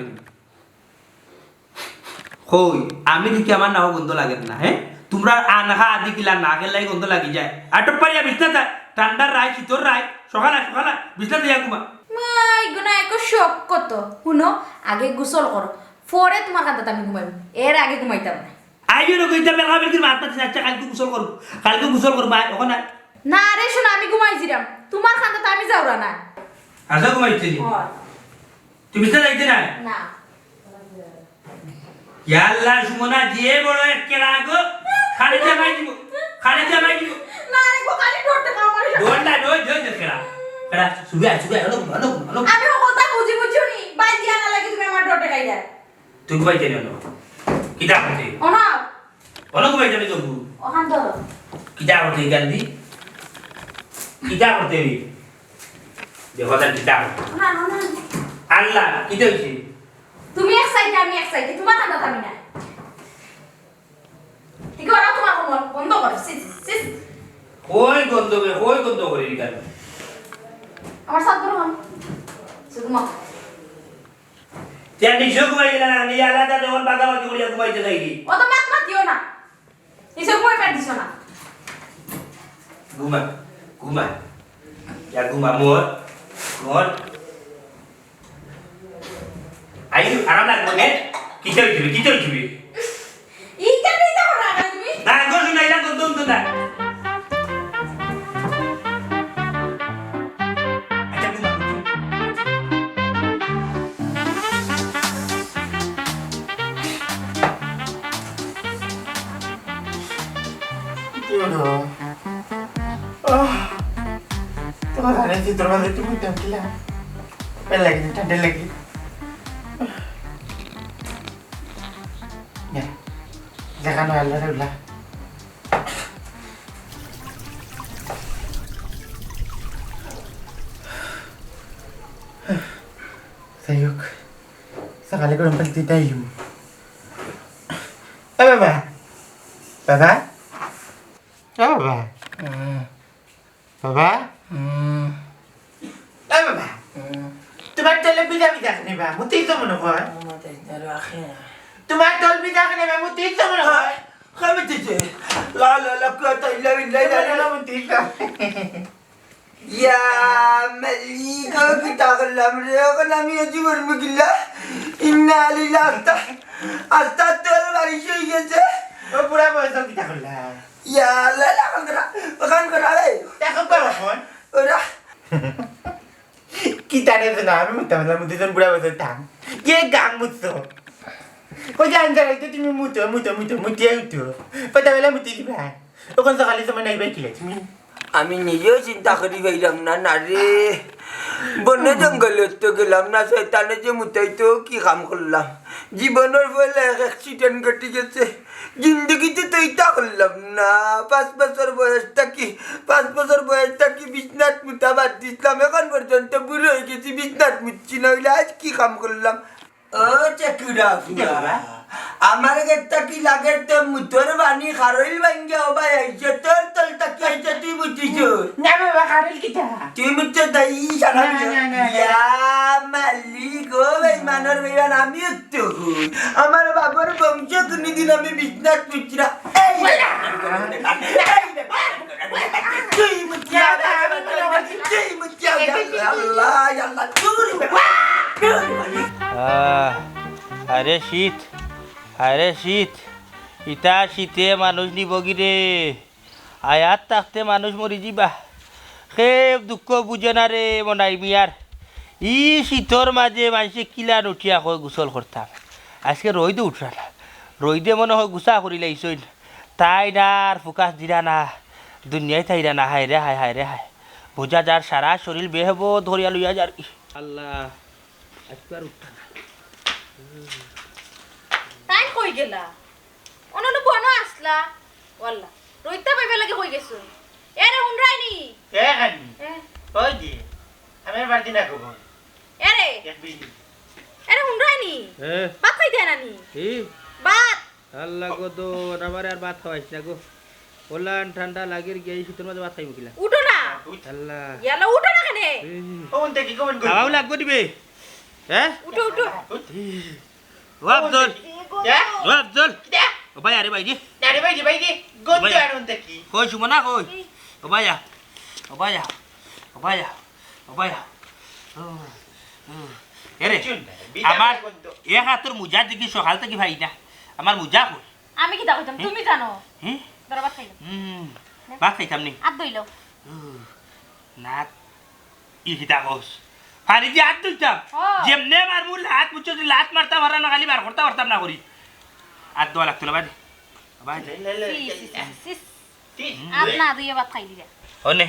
কই, আমি দেখি আমার নাও গন্ধ লাগে না, হ্যাঁ? তোমরা আনহা আদি কিলা না গেলাই গন্ধ লাগি যায়। আটক পারিয়া বিছনা যায়, ঠান্ডার রায়, শীতর রায়, সকালে, সকালে, বিছনা দিয়া ঘুমা। মাই গো না, একো শখ কত। হুনো, আগে গোসল করো, পরে তোমার কান্দাত আমি ঘুমাইমু, এর আগে ঘুমাইতাম না। আইও না কইতাম, বেলা বেলকির মাত মাতিস, আচ্ছা, কালকে গোসল করবো, কালকে গোসল করবো, আয়, ওখানে আয়। না রে শোনা, আমি ঘুমাই যিরাম, তোমার কান্দাত আমি যাওরা না। আচ্ছা, ঘুমাইতে নি? হয়। তুমি তো যাইতে না? না। ইয়া আল্লাহ, সুমনা, যে বড় এক কেলা গো, খালি জামাই দিব, খালি জামাই দিব। না রে গো, খালি ডর দেখাও আমারে। ডর না, ডর, ডর, ডর কেলা। কেলা, শুয়ে আয়, শুয়ে আয়, আনো, আনো, আনো। আমি ও কথা বুঝি বুঝি নি, বাইরে আনা লাগে তুমি আমার ডর দেখাই দেয়। তুই ঘুমাইতে নি অনো? কিতা করতে? অনা। অনো ঘুমাইতে নি তবু? অখান ধরো। কিতা করতে এই গান্ধী? কিতা করতে এই? দেখো তার কিতা করতে। না, না, না। আল্লাহ, কিতা অইছে? তুমি এক সাইডে, আমি এক সাইডে। তোমার কান্দাত আমি না। ঠিক আছে, তোমার কোমর বন্ধ করো। সিস, সিস। কই গন্ধ বে, কই গন্ধ করে এই গান্ধী? আমার সাথ ধরো, আমি। শুধু মা। তে নিচে ঘুমাই গেলা না, আমি আলাদা যখন বাগাবাগি করিয়া ঘুমাইতে যাই কি? অত মাত মাতিও না। নিচে ঘুমাই পার দিছো না। ঘুমা, ঘুমা। ইয়া ঘুমা, মোর, মোর। আই, আরাম লাগবো নে? কিতা অইছে বে, কিতা অইছে বে? ইটা কিতা করো না তুমি? না, গো, শুনা, ইটা তো, তো, তো না। আচ্ছা, ঘুমা। কি হলো? আহ, তোমার ঘরে ভিতর মাঝে একটু ঘুরতাম কিলা? বেলা লাগে, ঠান্ডা লাগে। নে, দেখানো আল্লাহ রে উল্লাহ। যাই হোক, সকালে গরম পানি দিতে আইলু। এ বাবা, বাবা, এ বাবা, উম, বাবা, উম, এ বাবা, উম। তোমার তলে বিদা বিদা কেনে বা? মুতেই তো মনে হয়। মুতেই তো রাখে না। তোমার তল বিদা কেনে বা? মুতেই তো মনে হয়। খাবে দিছে। লা লা লা কুয়াতা ইল্লা বিল্লাহ। এ বাবা, মুতেই তো। ইয়া মালিক, কিতা করলাম রে? এখন আমি আছি মরমু কিলা? ইন্না লিল্লাহ, আস্তা, আস্তা তোর বাড়ি হয়ে গেছে। ও বুড়া বয়স কিতা করলা? ইয়া আল্লাহ, অখান করা, অখান করা রে। দেখো কর অখন। ওরা। কিতা রে না, আমি মুতাম না, মুতি তুমি বুড়া বয়স টান। কে গাং মুতছো? কই জান জান, তুমি মুতো, মুতো, মুতো, মুতিয়ে উঠো। কথা বলে মুতি দিবা। অখন সকালে সময় নাই ভাই কিলা তুমি? আমি নিজেও চিন্তা করি পাইলাম না, না রে। বনে জঙ্গলে তো গেলাম না, শয়তানে যে মুতাইতো কি কাম করলাম। জীবনর পয়লা এক accident ঘটি গেছে। জিন্দেগিতে তো ইতা করলাম না। পাঁচ বছর বয়স থাকি, পাঁচ বছর বয়স থাকি বিছনাত মুতা বাদ দিছলাম। এখন পর্যন্ত বুড়া অই গেছি, বিছনাত মুতছি না, অইলে আইজ কি কাম করলাম? ও চেকুরা ফুয়া, কিতা বাবা? আমার গেটটা কি লাগের তে মুতর বানি খারইল ভাঙ্গে ও ভাই আইছে, তোর তল তাকি আইছে, তুই মুতিছ? না বাবা, খারইল কিতা? তুই মুতছ তাই সারা না, না, না, না। ইয়া মালিক, ও ভাই, আনার বেয়ান আমিও তো হই। আমার বাবার বংশ কোনোদিন আমি বিছনাত শুইছি না। এই রে, এই রে, তুই মুতিয়া দে, তুই মুতিয়া দে। আল্লাহ, আল্লাহ, দূর হ। আহ, আরে শীত, আরে শীত, ইতা শীতে মানুষ নিবগি রে। আয়াত থাকতে মানুষ মরি যিবা। কেউ দুঃখ বুঝে না রে মনাই মিয়ার। ই শীতর মাঝে মানষে কিলান উঠিয়া কয় গোসল করতাম। আজকে রইদে উঠরা না। রইদে মনে হয় গুসা করিলাইছইন। তাইন আর ফোকাস দিরা না। দুনিয়াত আইরা না। হায় রে হায়, হায় রে হায়। বুঝা যার সারা শরীর বেহেবত ধরিয়া লইয়া যার। আল্লাহ, আজকে আর উঠরা না। তাইন কই গেলা? অনন বনো আসলা। ওয়াল্লা। রইতা পাইবার লাগি কই গেছো? এরে হুনরায়নি? এ খানি। এ। ওই যে, আমার বাড়িত না খবর। এরে। এক বিড়ি। এরে হুনরায়নি? এ। ভাত খাইতায় না নি? কি? ভাত। আল্লাহ গো দো, আমারে আর ভাত খাওয়াইছ না গো। ওলান ঠান্ডা লাগের গিয়া, ই শীতর মাঝে ভাত খাইমু কিলা? উঠো না। উঠ। আল্লাহ। ইয়াল্লা, উঠো না কেনে? এ। ও, উনতে কি কমেন্ট করবো? খাওয়াও লাগবো দিবে। হ্যাঁ? উঠো, উঠো। উঠ। ও আফজল। কে? ও আফজল। কিতা? ও ভাই, আরে ভাই রে। না রে ভাই রে, ভাই রে। গন্ধ ভাই। আর অন্তে কি? কই সুমনা কই? ও ভাইয়া। ও ভাইয়া। ও ভাইয়া। ও ভাইয়া। ও, ও। এরে, শুন, বিদায় আমার গন্ধ। এক হাতর মুজা দেখি সকাল থাকি ভাই না। আমার মুজা কই? আমি কিতা কইতাম? হুম? তুমি জানো। হুম? ধরো ভাত খাইলাম। হুম। ভাত খাইতাম নি? আত ধইলাও। ও, না। ই কিতা কস? পানি দি আত ধুইতাম। ও। যেমনে মারমু লাত, বুঝছো, লাত মারতাম পারতাম না, খালি বার করতাম পারতাম না করি। আত ধোয়া লাগতো না, বাদে। বাদে। লে, লে, লে, সি, লে, সি, লে। সি, সি। কি? আত না ধুইয়া ভাত খাইলি রে। অনে,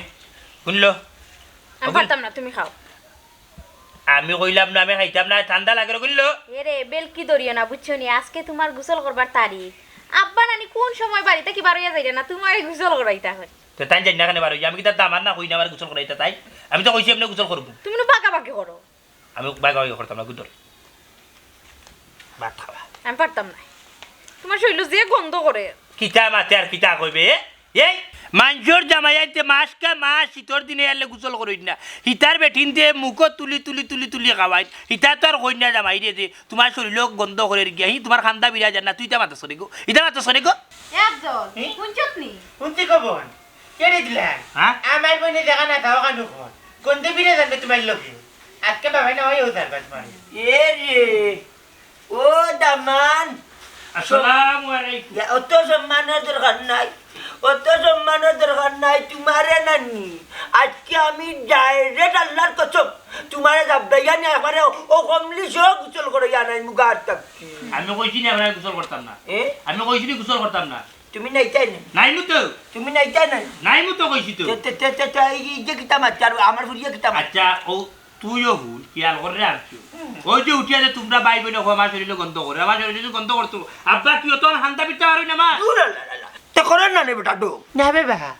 শুনলো? আমি পারতাম না, তুমি খাও। আমি কইলাম না, আমি খাইতাম না, ঠান্ডা লাগে রে, শুনলো? এরে, বেলকি ধরিও না, বুঝছো নি? আজকে তুমার গোসল করবার তারিখ। আব্বা নানি কোন সময় বাড়ি থাকি বারইয়া যাইরা না, তুমারে গোসল করাইতা করি। তে তাইন যাইন না কেনে বার অইয়া? আমি কিতা দামান না, কই না আমার গোসল করাইতা তাই? আমি তো কইছি এমনে গোসল করমু। তুমি নু বাগাবাগি করো। আমি বাগাবাগি করতাম না, গুদর। ভাত খাবা। আমি পারতাম না। তুমার শরীলো যে গন্ধ করে। কিতা মাতে আর কিতা কইবে, এ? এই মানষর জামাইয়াইন্তে মাসকা মাস শীতর দিনে আইলে গোসল করইন না। হিতার বেটিন্তে মুখো তুলি তুলি তুলি তুলি খাওয়াইন। হিতা তো আর কইন না জামাইরে যে তুমার শরীলো গন্ধ করের গিয়া, হি তুমার খান্দা বিরা যার না, তুই ইতা মাতস কেনে গো? ইতা মাতস কেনে গো? এ আফজল, হুম? হুনছত নি? হুনছি গো বইন, কেড়ে দিলা? হ্যাঁ? আমার বইনে দেখা না থাও কানো কর। গন্ধে বিরা যার না তুমার লগে। আজকে বাবাই না অয় ও যারবা তুমার। এ রে, ও দামান। আসসালামু আলাইকুম। ইয়া, অত সম্মানর দরকার নাই। অত সম্মানর দরকার নাই, তুমারে নানি। আজকে আমি direct আল্লার কসম, তুমারে জাবড়াইয়া নিয়া একবারে ও কমলি সহ গোসল করাইয়া আনাইমু গার থাকি। আমি কইছি নি আমরা গোসল করতাম না? এ? আমি কইছি নি গোসল করতাম না? তুমি নাইতায় নাই। নাইমু তো। তুমি নাইতায় নাই। নাইমু তো কইছি তো। তে, তে, তে, তে, তে, এই, এই যে কিতা মাতছে, আর আমার ফুরিয়ে কিতা মাতছে? আচ্ছা, ও তুইও হুন, খেয়াল কররে আর কিও। হুম। ওই যে উঠিয়া যে তুমরা ভাই বইনে কও, আমার শরীলো গন্ধ করে, আমার শরীলো গন্ধ করতো। আব্বা কি অত হান্তা পিঠা পারো না মা? দূর আল্লাহ, আল্লাহ। তে করো না রে বেটা, ডো। না বাবা,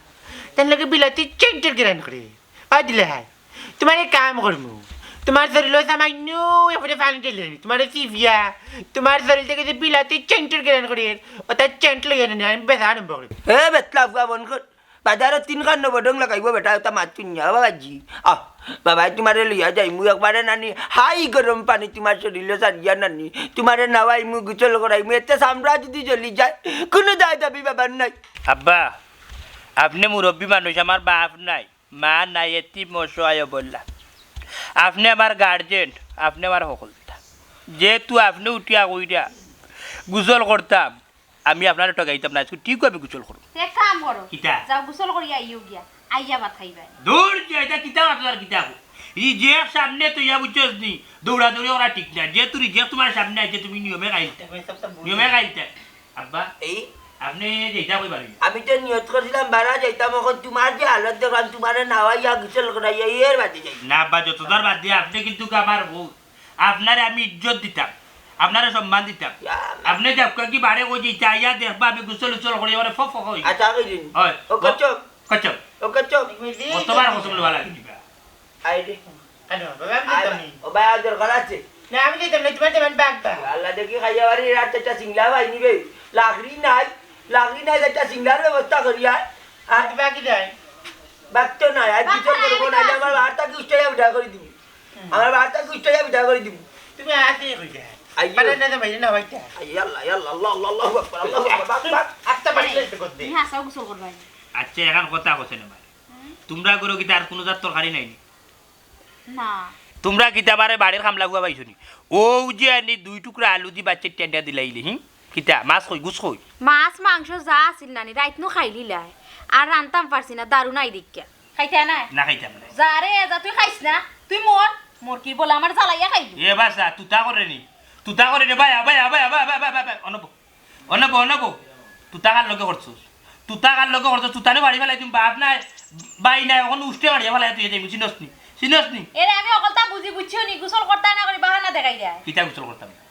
তার লগে বিলাতি সেন্টর গেরান করে। আই দিলে হাই। তুমার এক কাম করমু। তুমার শরীলো সামান্য একবারে পানি ঢেলে নি। তুমারে চিবিয়া। তুমার শরীল থাকি যে বিলাতি সেন্টর গেরান করে। অতা সেন্ট লইয়া নি, আমি বেচা আরম্ভ করি। এ বেতলা ফুয়া বন কর। বাজারো তিন খান নবডং লাগাইবো বেটা, অতা মাতুন না, বাবাজি। আহ, বাবাই তুমারে লইয়া যাইমু একবারে নানি, হাই গরম পানি তুমার শরীলো সারিয়া নানি, তুমারে নাওয়াইমু, গোসল করাইমু, এতে চামড়া যদি জ্বলি যায়, কুনু দায় দাবি বাবার নাই। আব্বা, আপনে মুরব্বি মানুষ, আমার বাপ নাই, মা নাই, এতিম অসহায় অবলা। আপনে আমার গার্জেন, আপনে আমার হকলতা। যেহেতু আপনে উঠিয়া কইরা গোসল করতাম, আমি আপনারে ঠগাইতাম না, আজকে ঠিক আমি গোসল করমু। তে এক কাম করো। কিতা? যাও গোসল করিয়া আইও গিয়া, আইয়া ভাত খাইবায়। দূর যা, ইতা কিতা মাতো আর কিতা কও? রিজেক্ট সামনে থইয়া বুঝছস নি, দৌড়াদৌড়ি করা ঠিক না। যেহেতু রিজেক্ট তুমার সামনে আইছে, তুমি নিয়মে কাইলতা। নিয়মে কাইলতা। আব্বা, এই? আপনে যাইতা কই বাড়ি? আমি তো নিয়ত করছিলাম বারা যাইতাম, অখন তুমার যে হালত দেখলাম, তুমারে নাওয়াইয়া গোসল করাইয়া এর বাদে যাই। না আব্বা, যততার বাদে আপনে কিন্তু আমার বউ। আপনারে আমি ইজ্জত দিতাম, আপনারে সম্মান দিতাম। ইয়া আল্লাহ। আপনে যাউক্কা গি বারে কই যে ইতা আইয়া দেখবা আমি গোসল উসল করি, আমারে ফক ফক কই। আচ্ছা, কই দিন। হয়। ও কচম। কচম। ও কচম। কতবার কচম লওয়া লাগে দিবা? আই রে। আনো, বাবা, আমি আই দিতাম বা-, নি। ও ভাই, আর দরকার আছে? না, আমি দিতাম না, তুমার তেমন বাগ বা। আল্লাহ দেখি খাইয়া বাড়ি রাত চারটা সিংলা ভাই নিবে। লাকড়ি নাই, লাকড়ি নাই, চারটা সিংলার ব্যবস্থা করি আয়। আর বাকি দেয়। বাগ তো নাই, আর বাগ কিছু নাই, করবো আমি না, তো আমার আছি। বারটা কি উষ্টাইয়া উঠা করে দিবি। হুম। আমার বারটা কি উষ্টাইয়া উঠা করে দিবি। তুমি আছি কই যায়? আইয়ো। পারে না তো বাইরে না বাইটা। আই, ইয়াল্লা, ইয়াল্লা, আল্লাহ, আল্লাহ, আল্লাহু আকবার, আল্লাহু আকবার, বাপ, বাপ। আত্তা বাইরে তো করতে। হ্যাঁ, সব গোসল করবাই। আচ্ছা, এখন কথা কইছে না ভাই। তোমরা ঘরো কিতা আর কুনু জাত তরকারি নাই নি? না। তোমরা কিতা বারে বাড়ির কামলা ফুয়া পাইছো নি? অউ যে আনি দুই টুকরা আলু দি বাচ্চার টেন্ডা দিলাইলে, হুম? কিতা, মাছ কই, গুস কই? মাছ, মাংস যা আছিল নানি, রাইত নু খাইলিলাই। আর রানতাম পারছি না, দারু নাই দেখিয়া। খাইতে না? না খাইতাম না। যা রে, যা, তুই খাইস না। তুই মর, মর কি বলে আমার জ্বালাইয়া খাইলি। এ বাসা, তুতা করে নি। তুতা করে নি, বায়া, বায়া, বায়া, বায়া, বায়া, বায়া, বায়া। অনব, অনব, অনব। তুতা কার লগে করছস? তুতা কার লগে করছস? তুতারে বাড়ি ফেলাই তুমি বাপ নাই, ভাই নাই, অখন উষ্ঠে বাড়িয়া ফেলাই তুই যাইবি, চিনস নি? চিনস নি? এরে আমি অকলতা বুঝি বুঝছিও নি, গোসল করতে না করি বাহানা দেখাই দেয়। কিতা গোসল করতাম না?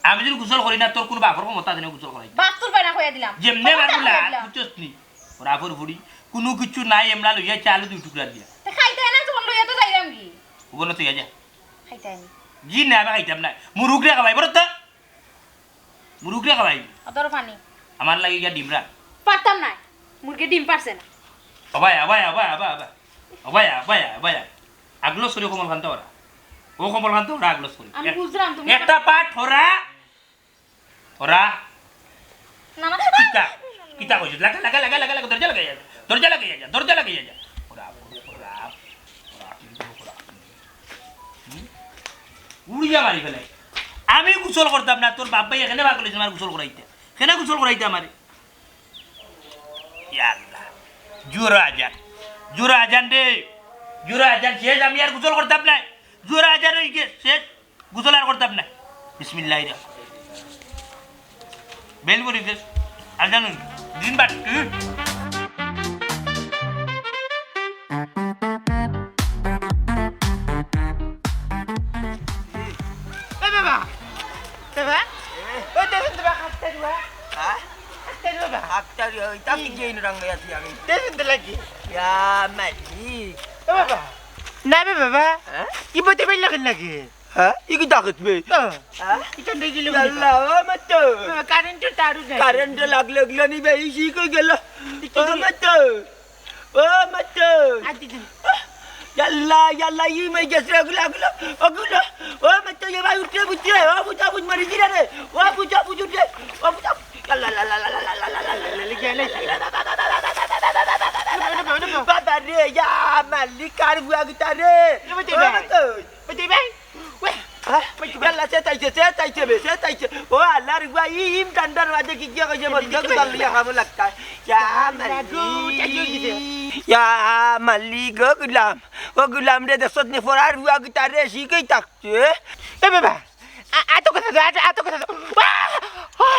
আমি যদি গোসল করি না, তোর কুনু বাপর ক্ষমতা আছে না গোসল করাই? বাপ তুলবে না কইয়া দিলাম। যেমনে বারগুলা, বুঝছস নি? ওরা ফুরফুরি, কুনু কিচ্ছু নাই, এমলা লইয়া চালু দুই টুকরা দিয়া। তে খাইতে না, যখন লইয়া তো যাইলাম কি? ওগুলো তুই যা। খাইতে আমি। জি না, আমি খাইতাম না। মুরুগরে খাওয়াই, বড় তো। মুরুগরে খাওয়াই। অতর পানি। আমার লাগি গিয়া ডিম রাখ। পারতাম না। মুরগি ডিম পারছে না। অবায়া, অবায়া, অবায়া, অবায়া, অবায়া। অবায়া, অবায়া, অবায়া। আগলো সরি কমল খান তো ওরা। ও কমল খান তো ওরা আগলো সরি। আমি এক-, বুঝলাম তুমি একটা পাঠ ওরা। ওরা। না, না। কিতা? কিতা কইছ? লাগা, লাগা, লাগা, লাগা, লাগা, দরজা লাগাই যা। দরজা লাগাই যা, দরজা লাগাই যা। ওরা, ওরা, ওরা, ওরা, ওরা। হুম? উড়িয়া মারি ফেলাই। আমি গোসল করতাম না, তোর বাপ ভাই এখানে বার করলিস আমার গোসল করাইতে। কেনে গোসল করাইতে আমারে? ইয়া আল্লাহ। জোরে আজান। জোরে আজান রে। জোরে আজান শেষ, আমি আর গোসল করতাম না। জোরে আজান অই গেছে, শেষ। গোসল আর করতাম না। বিসমিল্লাহির রহমানির রহিম। বেল করি দে। আজান অই গেছে। দিন বাদ। হুম। এ বাবা। বাবা। ও দেখুন তো বাবা, হাতটা ধোয়া। হ্যাঁ? হাতটা ধোয়া বাবা। হাতটা ধোয়া, ওই তাকে কি? গেইন রঙে আছি আমি। দেখুন তো লাগি। ইয়া মালিক। ও বাবা। না বে বাবা। হ্যাঁ? ই বইতে বেল লাগেন লাগে। হ্যাঁ? ই কি তাকত বে? ও। হ্যাঁ? ইটা দেখি লো। আল্লাহ, ও মত। বাবা, কারেন্ট তো তারু নাই। কারেন্ট লাগলো, লাগলো নি বে, ই শিক হয়ে গেল। ও মত। ও মাতো। আদি দিন। ইয়াল্লা, ইয়াল্লা, ই মাই গেছে, ওগুলো, ওগুলো, ওগুলো। ও মাতো, এ ভাই, উঠে, উঠে, ও বুঝা, বুঝ মারি দিরা রে। ও বুঝা, বুঝ উঠে, ও বুঝা। ইয়াল্লা, লা, লা, লা। বাবা রে, ইয়া মালিক, কার বুয়া গুতা রে। ও মাতো। ওই যে ভাই। ওই, হ্যাঁ? ওই যে ভাই। ইয়াল্লা, সে তাইছে, সে তাইছে বে, সে তাইছে। ও আল্লাহ রে, গুয়া, ই ইম ঠান্ডার মাঝে কি গিয়া কইছে, বন্ধ গুদাম লইয়া খাবো লাগতা। ইয়া মালিক। ইয়া মালিক, ও গুলাম, ও গুলাম রে, দেখছত নি, ফরার বুয়া গুতা রে, শিখেই থাকছে। এ বাবা, আ-, আতো কথা দে, আতো, আতো কথা দে। আ! আ!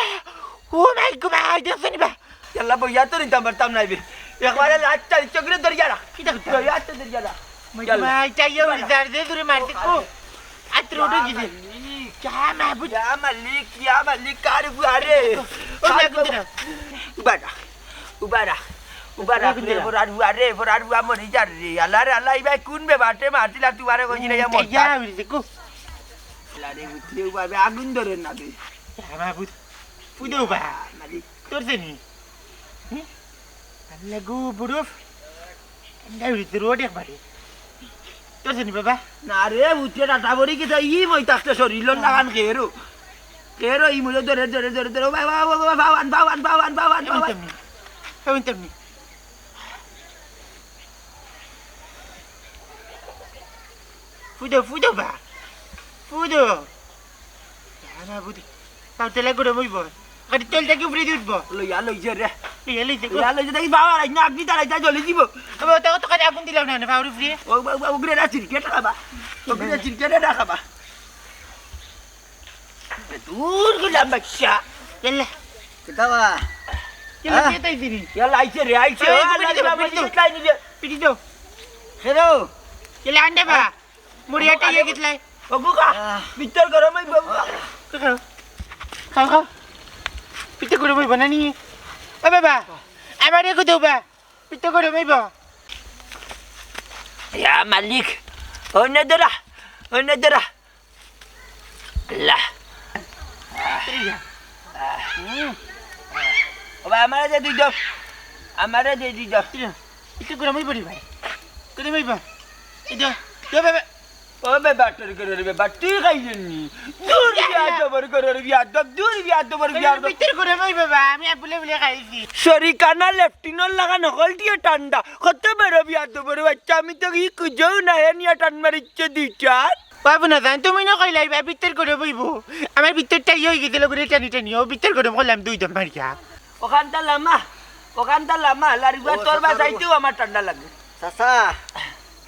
ও মাই গো, ভাই, দেখছো নি বা? ইয়াল্লা, বইয়া তো নিতাম পারতাম না, ইবে। একবারে লাঠটা নিচে করে ধরিয়া রাখ। কিতা করতে? ধরিয়া রাখ, ধরিয়া রাখ। মাই গো, ইয়াল্লা। ভাই, চাইয়া উড়ি যার দে, দূরে মারতে কো। আত রোডে গিয়ে। ইয়া মালিক, ইয়া মাবুদ। ইয়া মালিক, ইয়া মালিক, কার বুয়া রে? ও মাই গো, কার বুয়া? উবা রাখ, উবা রাখ, উবা রাখ রে, বড় আর বুয়া রে, বড় আর বুয়া মরি যার রে। আল্লাহ রে আল্লাহ, ইবাই কোন বে বাটে মারছিলা তুমারে কইছি না, ইয়া মরতা। ইয়া উড়ি দেখো। আরে উঠলে উবাবে আগুন ধরে না বে। ইয়া মাবুদ, ফুদে উবা। মালিক। তোর জানি? হুম? আল্লাহ গো, বরফ। ঠান্ডা হইছে রোড একবারে। তোর জানি বাবা? না রে, উঠে টাটা বড়ি কি তো ই মই থাকতে শরীর লোন লাগান খেয়েরো। খেয়েরো ই মুলো ধরে, ধরে, ধরে, ধরে। বাবা, বাবা, বাবা, বাবা, বাবা, বাবা, বাবা, বাবা। এমন তেমনি। এমন তেমনি। ফুদো, ফুদো বা। ফুদো। না, না, বুদ্ধি। তাও তেলে গরম হইব। খালি তেল থাকি উপরে দিয়ে উঠবো। লইয়া লইছে রে। লইয়া লইছে গো। লইয়া লইছে, দেখি বাবা, রাইত না, আপনি তারাই তাই জ্বলে দিব। ও, তো, তো খালি আগুন দিলাম না, না, বাউরি উপরে। ও, ও, ও, ওগুলো না, চিরকেট খাবা। ওগুলো চিরকেট না খাবা। দূর গুলাম বাচ্চা। ইয়াল্লা। কিতা বা? ইয়াল্লা, হ্যাঁ? কে তাই দিবি? ইয়াল্লা, আইছে রে, আইছে। এই, ও, আল্লাহ, পিটি দাও, বাবা, পিটি দাও। পিটি দাও। খেলো। ইয়াল্লা, আন্ডে বা। হ্যাঁ? মুড়ি আটা ইয়ে গিতলাই। ওগু খা। আহ। ভিতর গরম হইব। খাও, খাও। খাও, খাও। পিঠে গরম হইব না নি? ও বাবা, আমার এগু দেও বা। পিঠে গরম হইব। ইয়া মালিক। অন্য ধরা। অন্য ধরা। আল্লাহ। এই যা। হুম। ও ভাই, আমারে দে দুই দাও। আমারে দে দুই দাও। এই যা। পিঠে গরম হইব রে ভাই। গরম হইব। এই যা। দে বাবা। ও বেবাটর ঘরর বেবা, তুই খাইলে নি? দূর বিয়াদবর ঘরর বিয়াদব, দূর বিয়াদবর বিয়াদব। ভিতর ঘরে মই বাবা, আমি বুলে বুলে খাইছি। শরিকানা লেফটিনর লাগা নকল দিয়া ঠান্ডা। কত বড় বিয়াদবর বাচ্চা, আমি তো ই কুজেও না, হে নিয়া টান মারিচ্ছে দুইটার। বাবু না জান, তুমি না কইলাই বা ভিতর ঘরে বইবো। আমার ভিতরটা ইয়ে হয়ে গেছিল, ঘুরে টানি টানি, ও ভিতর ঘরে বললাম দুই দম মারিয়া। ওখানটা লামা, ওখানটা লামা, লারিবা ও, তোর চাচা, বাসাইতেও আমার ঠান্ডা লাগে। চাচা,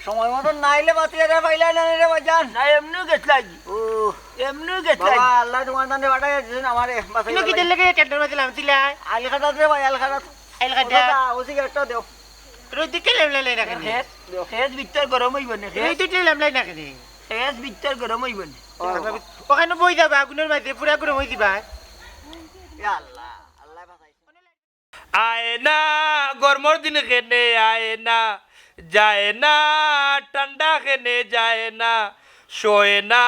সময় মতন না আইলে বাঁচিয়ে রে পাইলা না রে ভাইজান। না, এমনিও গেছলাই। ও, এমনিও গেছলাই। বাবা, আল্লাহ তোমার দানে বাটাই দিয়েছেন আমারে, বাঁচাই কিন্তু বালাই। কিদের লাগে টেন্ডার মাঝে লামছিলা? আলখাদাত রে ভাই, আলখাদাত। আলখাদাত। ও চাচা, ওসি গেটটা দেও। রোদ দিকে লেমলাই না কেন? খেত, খেত ভিতর গরম হইব না, খেত। রোদ দিকে লেমলাই না কেন? খেত ভিতর গরম হইব না। ও। ওখানে বই যাবা, আগুনের মাঝে পুরা গরম হয়ে দিবা। ইয়া আল্লাহ, আল্লাহ বাঁচাইছে। আয় না, গরমর দিন কেনে আয় না, যায় না, ঠান্ডা কেনে যায় না, সয় না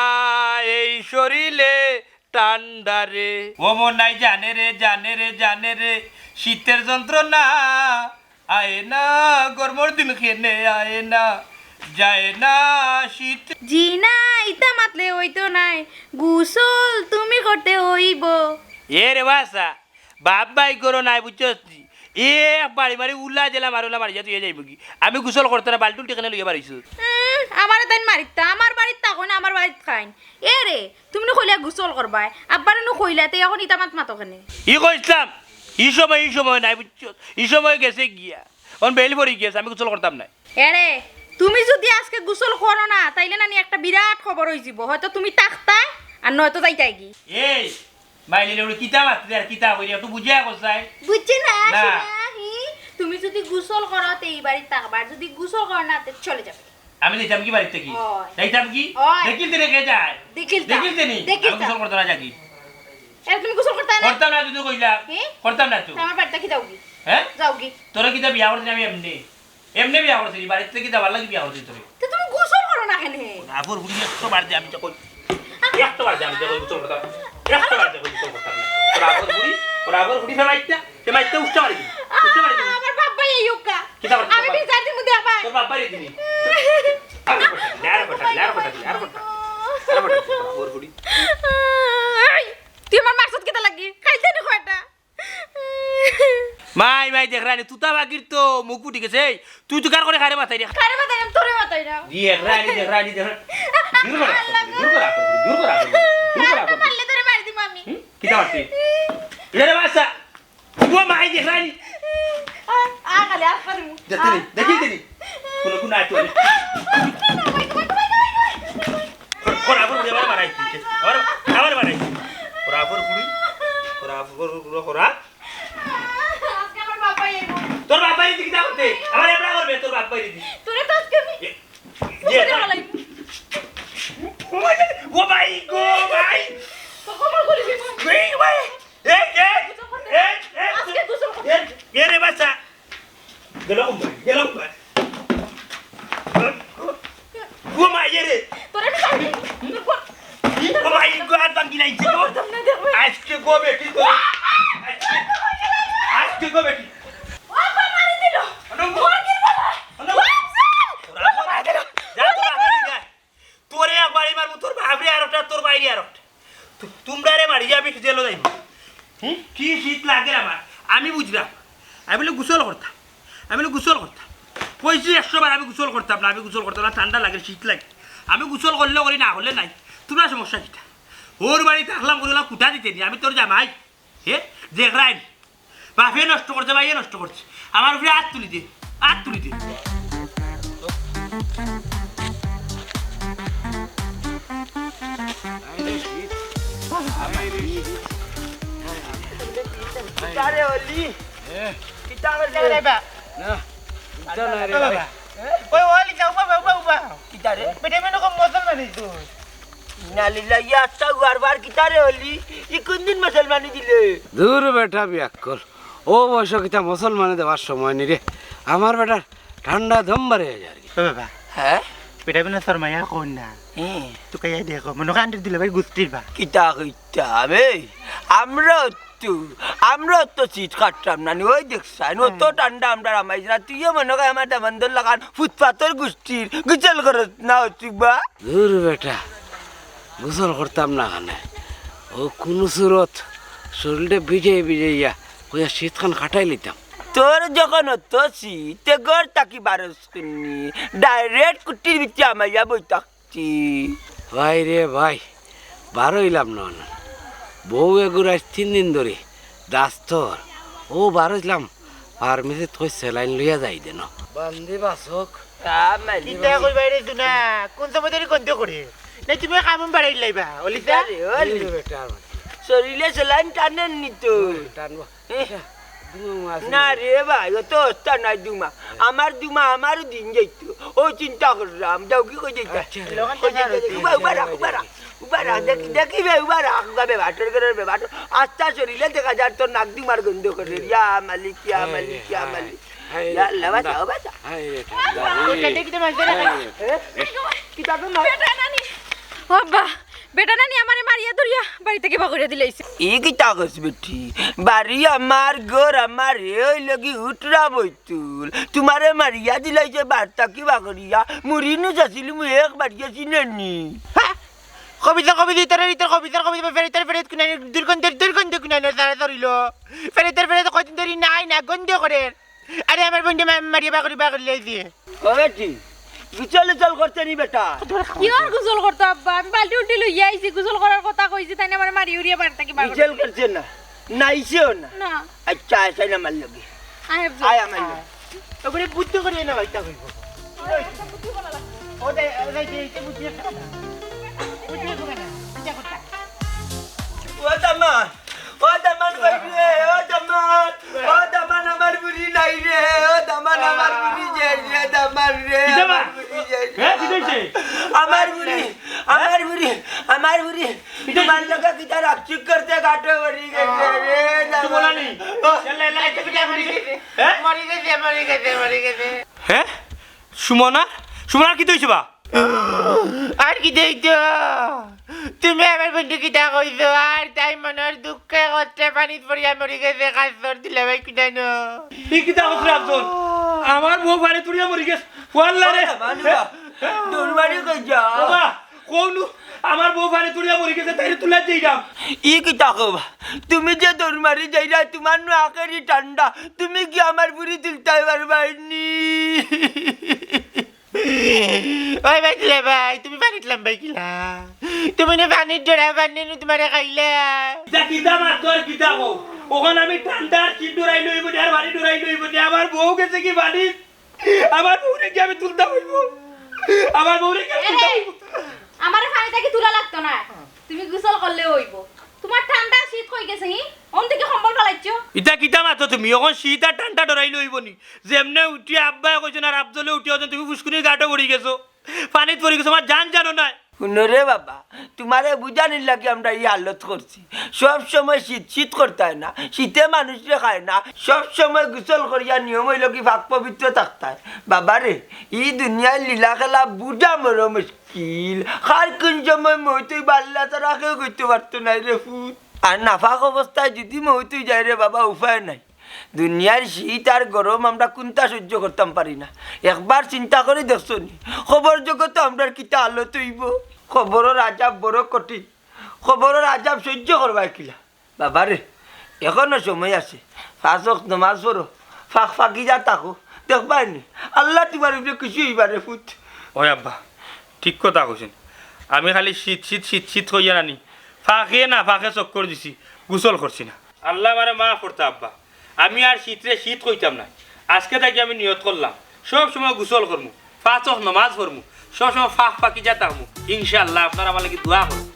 এই শরীরে ঠান্ডা রে। ও মন নাই জানে রে, জানে রে, জানে রে, শীতের যন্ত্রণা। আয় না, গরমর দিন কেনে আয় না, যায় না, শীত। জি না, ইতা মাতলে হইতো নাই, গোসল তুমি করতে হইব। এ রে বাসা, বাপ ভাই করো নাই, বুঝছস নি? এ বাড়ি মারি উল্লা জেলা মারুলা মারি যা, তুই যাইব কি? আমি গোসল করতে না, বালটুল টেকানে লইয়া বাড়িছস। উম, আমারে তাইন মারিতা, আমার বাড়িত থাকো না, আমার বাড়িত খাইন। এ রে, তুমি নু কইলা গোসল করবায়, আব্বারে নু কইলা, তে এখন ইতা মাত মাতো কেনে? ই কইছলাম, ই সময়, ই সময় নাই, বুঝছস? ই সময় গেছে গিয়া। অন বেইল পড়ি গেছে, আমি গোসল করতাম না। এ রে, তুমি যদি আজকে গোসল করো না, তাইলে নানি একটা বিরাট খবর হই যাব। হয়তো তুমি থাকতায়, আর নয়তো যাইতায় কি। এই, মাইলিলে ওরে কিতা মাততে আর কিতা কইরে, একটু বুঝিয়া কইছাই। বুঝছি না, না। শুনা, হি? তুমি যদি গোসল করো, তে এই বাড়িত থাকবা, আর যদি গোসল করো না, তে চলে যাবে। আমি যাইতাম কি বাড়িত থাকি? অয়। যাইতাম কি? অয়। দেখিল তে রে কে যায়? দেখিল তা। দেখিল তে নি? দেখিল আমি তা। গোসল করতাম না যাকি। এরে, তুমি গোসল করতায় না? করতাম না যদি কইলা। হি? করতাম না তো। তে আমার বাড়িত থাকি যাওগি। হ্যাঁ? যাওগি। তোরা কিতা বিয়া করতে আমি এমনি? এমনি বিয়া করছি, বাড়িত থাকি যাবার লাগি বিয়া করছি তোরে। তে তুমি গোসল করো না কেনে? রাফর বুড়ি একশো বার দে আমি তো কই। একশো বার দে আমি তো কই গোসল করতাম। একশো বার দে কই গোসল করতাম না। রাফর বুড়ি, রাফর বুড়ি ফেলাইতা। তে মাইতে উঠতে পারি। উঠতে পারি। আমার বাপ ভাই এই উকা। কিতা করতে আমি পারি? বিচার দিমু দে ভাই। তোর বাপ ভাই দিনি। আর কথা, আর কথা, আর কথা, আর কথা। আর কথা, রাফর বুড়ি। এই, তুই আমার মারছত কিতা লাগি? খাইতে নি কয়টা? মাই, মাই, দেখরানি, তুতা বাগির তো মুখ উঠি গেছে। এই, তুই তো কার করে খারে মাথায় রে। খারে মাথায়, আমি তোরে মাথায় না। দেখরানি, দেখরানি, দেখরানি। দূর করা, আল্লাহ গো। দূর করা, দূর করা, দূর করা, আল্লাহ দূর করা। মারলে তোরে মারি দিমু আমি। হুম? কিতা মারছি? এরে বাসা। ও মাই, দেখরানি। আ, আ, খালি আর করিমু। দেখতে নেই, দেখি তো নেই। কোনো, কোনো আয় তো নেই। খরা, খরা, খরা, আবার বাড়াই দিছে। আবার, আবার বাড়াই দিছে। খরা, খরা, খুড়ি। খরা, খরা, খরা, খরা। আজকে আমার বাবা আইবো। তোর বাবা আইলে কিতা করতে? আমার এবড়া করবে তোর বাবা আইলে। তোরে তো আজকে আমি এ, কুকুরে ইয়ে, ফালাই। ও ভাই, ও ভাই, গো ভাই। তো খবর করি দিব। এই ভাই, এই, এই, এই, এই, আজকে গোসল করতে। এ, এ রে বাচ্চা। গেল কোন ভাই? গেল কোন ভাই? ও মা, ইয়ে রে। তোরে আমি জানি। তোর পর-, ও মা, এই গো হাত ভাঙ্গি লাইছে গো। তোর সামনে দেখবে। আজকে গো বেটি তো। আজকে, আজকে গো বেটি। ও বাবা, মারি দিল। আনো। ওর কি বলে? আনো। ও বাবা, মারি দিল। যা, তোর আগে যা। তোরে এক বাড়ি মারমু, তোর বাপরে আরোটা, তোর বাইরে আরোটা। তু-, তুমরারে মারি আমি জেলো যাইমু। হুম? কি শীত লাগের আমার, আমি বুঝরাম। আমি বুলে গোসল করতাম, আমি বুলে গোসল করতাম। কইছি একশো বার আমি গোসল করতাম না, আমি গোসল করতাম না, ঠান্ডা লাগে, শীত লাগে। আমি গোসল করলে করি, না করলে নাই। তুমরার সমস্যা কিতা? ওর বাড়িত থাকলাম, করিলাম কুটা দিতে নি, আমি তোর জামাই। হে, দেখরায় নি। বাপে নষ্ট করছে, ভাইয়ে নষ্ট করছে। আমার উপরে আত তুলি দে, আত তুলি দে। কিতা রে অলি? এ? কিতা রে? কিতা রে বা? না, কিতা না রে ও বাবা। ভাই। ওই অলি যাও, বাবা, বাবা, বাবা। কিতা রে? বেটা মেয়ে কম মজা না রে তুই। ইন্না লিল্লাহি, ইয়া আস্তাগফিরুল্লাহ, কিতা রে অলি? ই কোন দিন মুসলমানি দিলে? দূর বেটা বিয়াক্কল। ও বয়স কিতা মুসলমানি দেওয়ার সময় নি রে। আমার বেটার ঠান্ডা দম বাড়ে যায় আর কি। ও বাবা। হ্যাঁ? বেটা বিনা শর্মাইয়া কর না। হুম। তুই কাইয়া দেখো, মনে হয় আন্টির দিলে ভাই গুস্তির বা। কিতা কইতাম, এই? আমরা তো আমরা অত শীত কাটতাম না নি, ওই দেখছাইন, অত ঠান্ডা আমরা রামাইছি না। তুইও মনে কর আমার দামান্দর লাখান ফুটপাতর গুষ্টির, গোসল করস না অচুক বা। দূর বেটা, গোসল করতাম না কেনে? ও কুনু সুরত শরীলটা ভিজাই ভিজাইয়া কইয়া শীতখান কাটাই লিতাম। তোর যখন অত শীত, তে ঘর থাকি বারস কুননি, direct কুটির ভিতরে আমাইয়া বই থাকতি। ভাই রে ভাই, বারইলাম না, না। বউ এগুর আজ তিন দিন ধরি দাস্তর। ও বারইলাম, ফার্মেসিত কই সেলাইন লইয়া যাই দেন। বান্দি বাসক। কিতা কই বাইরে দুনা, কোন সময় ধরি গন্ধ করে? না তুমি কামুন বাড়াই লাইবা, অলিতা? আরে, অলি। শরীরে সেলাইন টানেন নি তো। টানবো। এহ। না রে ভাই, অত অস্তা নাই দুমা। আমার দুমা, আমারও দিন যাইতো। ও চিন্তা করলাম, যাও কি কই যাইতা? আচ্ছা। কই যাইতা? উবা, উবা রাখ, উবা রাখ। উবা রাখ, দেখি, দেখি বে, উবা রাখ, উবা বে, বাটর করে বে, বাটর। আস্তা শরীরে দেখা যার তোর নাক দুমার গন্ধ করে। ইয়া মালিক, ইয়া মালিক, ইয়া মালিক। ইয়া আল্লাহ, বাঁচাও, বাঁচাও। হায় রে ঠান্ডা রে। ওটা দেখি তো মাঝে রাখা। হায় রে। এ? কিতা তো না? বেটা নানি। ও আব্বা, বেটা নানি আমারে মারিয়া ধরিয়া বাড়ি থাকি বার করিয়া দিলাইছে। ই কিতা কস বেটি? বাড়ি আমার, ঘর আমার, এ অইলো গি উটরা বইতুল। তুমারে মারিয়া দিলাইছে বাড়ি থাকি বার করিয়া। মুড়ি নু চাচিলি মু এক বাড়িয়ে চিনে নি। হ্যাঁ? কবিতা, কবিতা, ইতারে, ইতারে, কবিতা, কবিতা, ফের, ইতারে, ফের, কুনাই, দুর্গন্ধ, দুর্গন্ধ, কুনাই, না, তারা ধরিল। ফের, ইতারে, ফের, কয়দিন ধরি নাই, না, গন্ধ করে। আরে, আমার বন্ধু মা-, মারিয়া বার করি, বার করি লাইছে। ও বেটি, গোসল উসল করতে নি বেটা? কিওর গোসল করতো আব্বা? আমি বালতি উল্টি লইয়া আইছি, গোসল করার কথা কইছি, তাই না আমারে মারি উড়িয়া বাড়ি থাকি বার করে গোসল দিলে। করছে না? নাইছেও না? না। আচ্ছা, আয়, আয় আমার লগে। আয় আব্বা। আয় আমার লগে। ওগুলো বুদ্ধি করিও না, ভাইটা কইব। ও দে, ও দে, যে, যে বুদ্ধি একটা না। বুদ্ধি একটা না। এটা করতে। ও দামান, ও দামান কই রে, ও দামান, ও দামান আমার বুড়ি নাই রে, ও দামান আমার বুড়ি যাই রে, দামান রে, কিতা বা? আমার বুড়ি যাই রে। হ্যাঁ, কিতা হইছে? আমার বুড়ি, আমার বুড়ি, আমার বুড়ি, কিতা তোমার হইছে? লগে কিতা রাখচুক করতে ঘাটো মরি গেছে রে, কিছু দামান। বলা নেই। ও। এলা, এলা, এলা, এলা, এলা, হ্যাঁ? মরি গেছে, মরি গেছে, মরি গেছে। হ্যাঁ? সুমনা? সুমনা কিতা হইছে বা? আর কিতা হইতো? তুমি আমার বন্ধু কিতা কইছো? আর তাই মনর দুঃখে কষ্টে পানিত পড়িয়া মরি গেছে, কাজ কর দিলে ভাই কিনা নো। ই কিতা কইছ রে আফজল? আমার বউ পানিত পড়িয়া মরি গেছে। ওয়াল্লা রে। ও বাবা, নুবা। দৌড় মারি কই যা? বাবা, কও নু, আমার বউ পানিত পড়িয়া মরি গেছে, তাইরে তুলাত যাইরাম। ই কিতা কও বা? তুমি যে দৌড় মারি যাইরায়, তোমার নু আখেরি ঠান্ডা, তুমি কি আমার বুড়ি তুলতায় পারবায় নি? ওই ভাই দিলে ভাই, তুমি পানিত লাম্বাই কিলা? তুমি নি পানিত ডরায়, পানি নি তোমারে খাইলা? ইতা কিতা মাতর কিতা কও? অখন আমি ঠান্ডার শীত ডরাইলে অইবো নি, আর পানি ডরাইলে অইবো নি? আমার বউ গেছে কি পানিত? আমার বউরে কি আমি তুলতাম অইবো? আমার বউরে কি আমি তুলতাম অইবো? আমারে পানি থাকি তুলা লাগতো না, তুমি গোসল করলে অইবো। তোমার ঠান্ডা শীত কই গেছে হি? অন থাকি কম্বল ফালাইছো। ইতা কিতা মাতো তুমি? অখন শীত আর ঠান্ডা ডরাইলে অইবো নি? যেমনে উঠিয়া আব্বায় কইছইন আর আফজলে উঠিয়া কইছইন, তুমি ফুসকুনির ঘাটো পড়ি গেছো, পানিত পড়ি গেছো, আমার জান জানো না। হুনো রে বাবা, তোমারে বুঝানির লাগি আমরা ই হালত করছি। সব সময় শীত শীত করতায় না, শীতে মানুষরে খায় না। সব সময় গোসল করিয়া নিয়ম অইলো কি পাক পবিত্র থাকতায়। বাবা রে, ই দুনিয়ার লীলা খেলা বুঝা বড় মুশকিল। কার কোন সময় মউত অইবো আল্লাহ ছাড়া কেউ কইতো পারতো নায় রে পুত। আর নাপাক অবস্থায় যদি মউত অই যায় রে বাবা, উপায় নাই। দুনিয়ার শীত আর গরম আমরা কুনটা সহ্য করতাম পারি না। একবার চিন্তা করি দেখছো নি, কবর জগতো আমরার কিতা হালত অইবো? কবরর আজাব বড় কঠিন। কবরর আজাব সহ্য করবায় কিলা? বাবা রে, এখনো সময় আছে, পাঁচ ওয়াক্ত নমাজ পড়ো, পাক পাকিজা থাকো, দেখবায় নি আল্লাহ তোমার উপরে খুশি অইবা রে পুত। ওই আব্বা, ঠিক কথা কইছইন। আমি খালি শীত শীত শীত শীত কইয়া নানি, পাকে না পাকে চক্কর দিছি, গোসল করছি না। আল্লায় আমারে মাফ করতা আব্বা, আমি আর শীতরে শীত কইতাম না। আজকে থাকি আমি নিয়ত করলাম, সব সময় গোসল করমু, পাঁচ ওয়াক্ত নমাজ পড়মু, সব সময় পাক পাকিজা থাকমু। ইনশাআল্লাহ আপনারা আমার লাগি দোয়া করইন।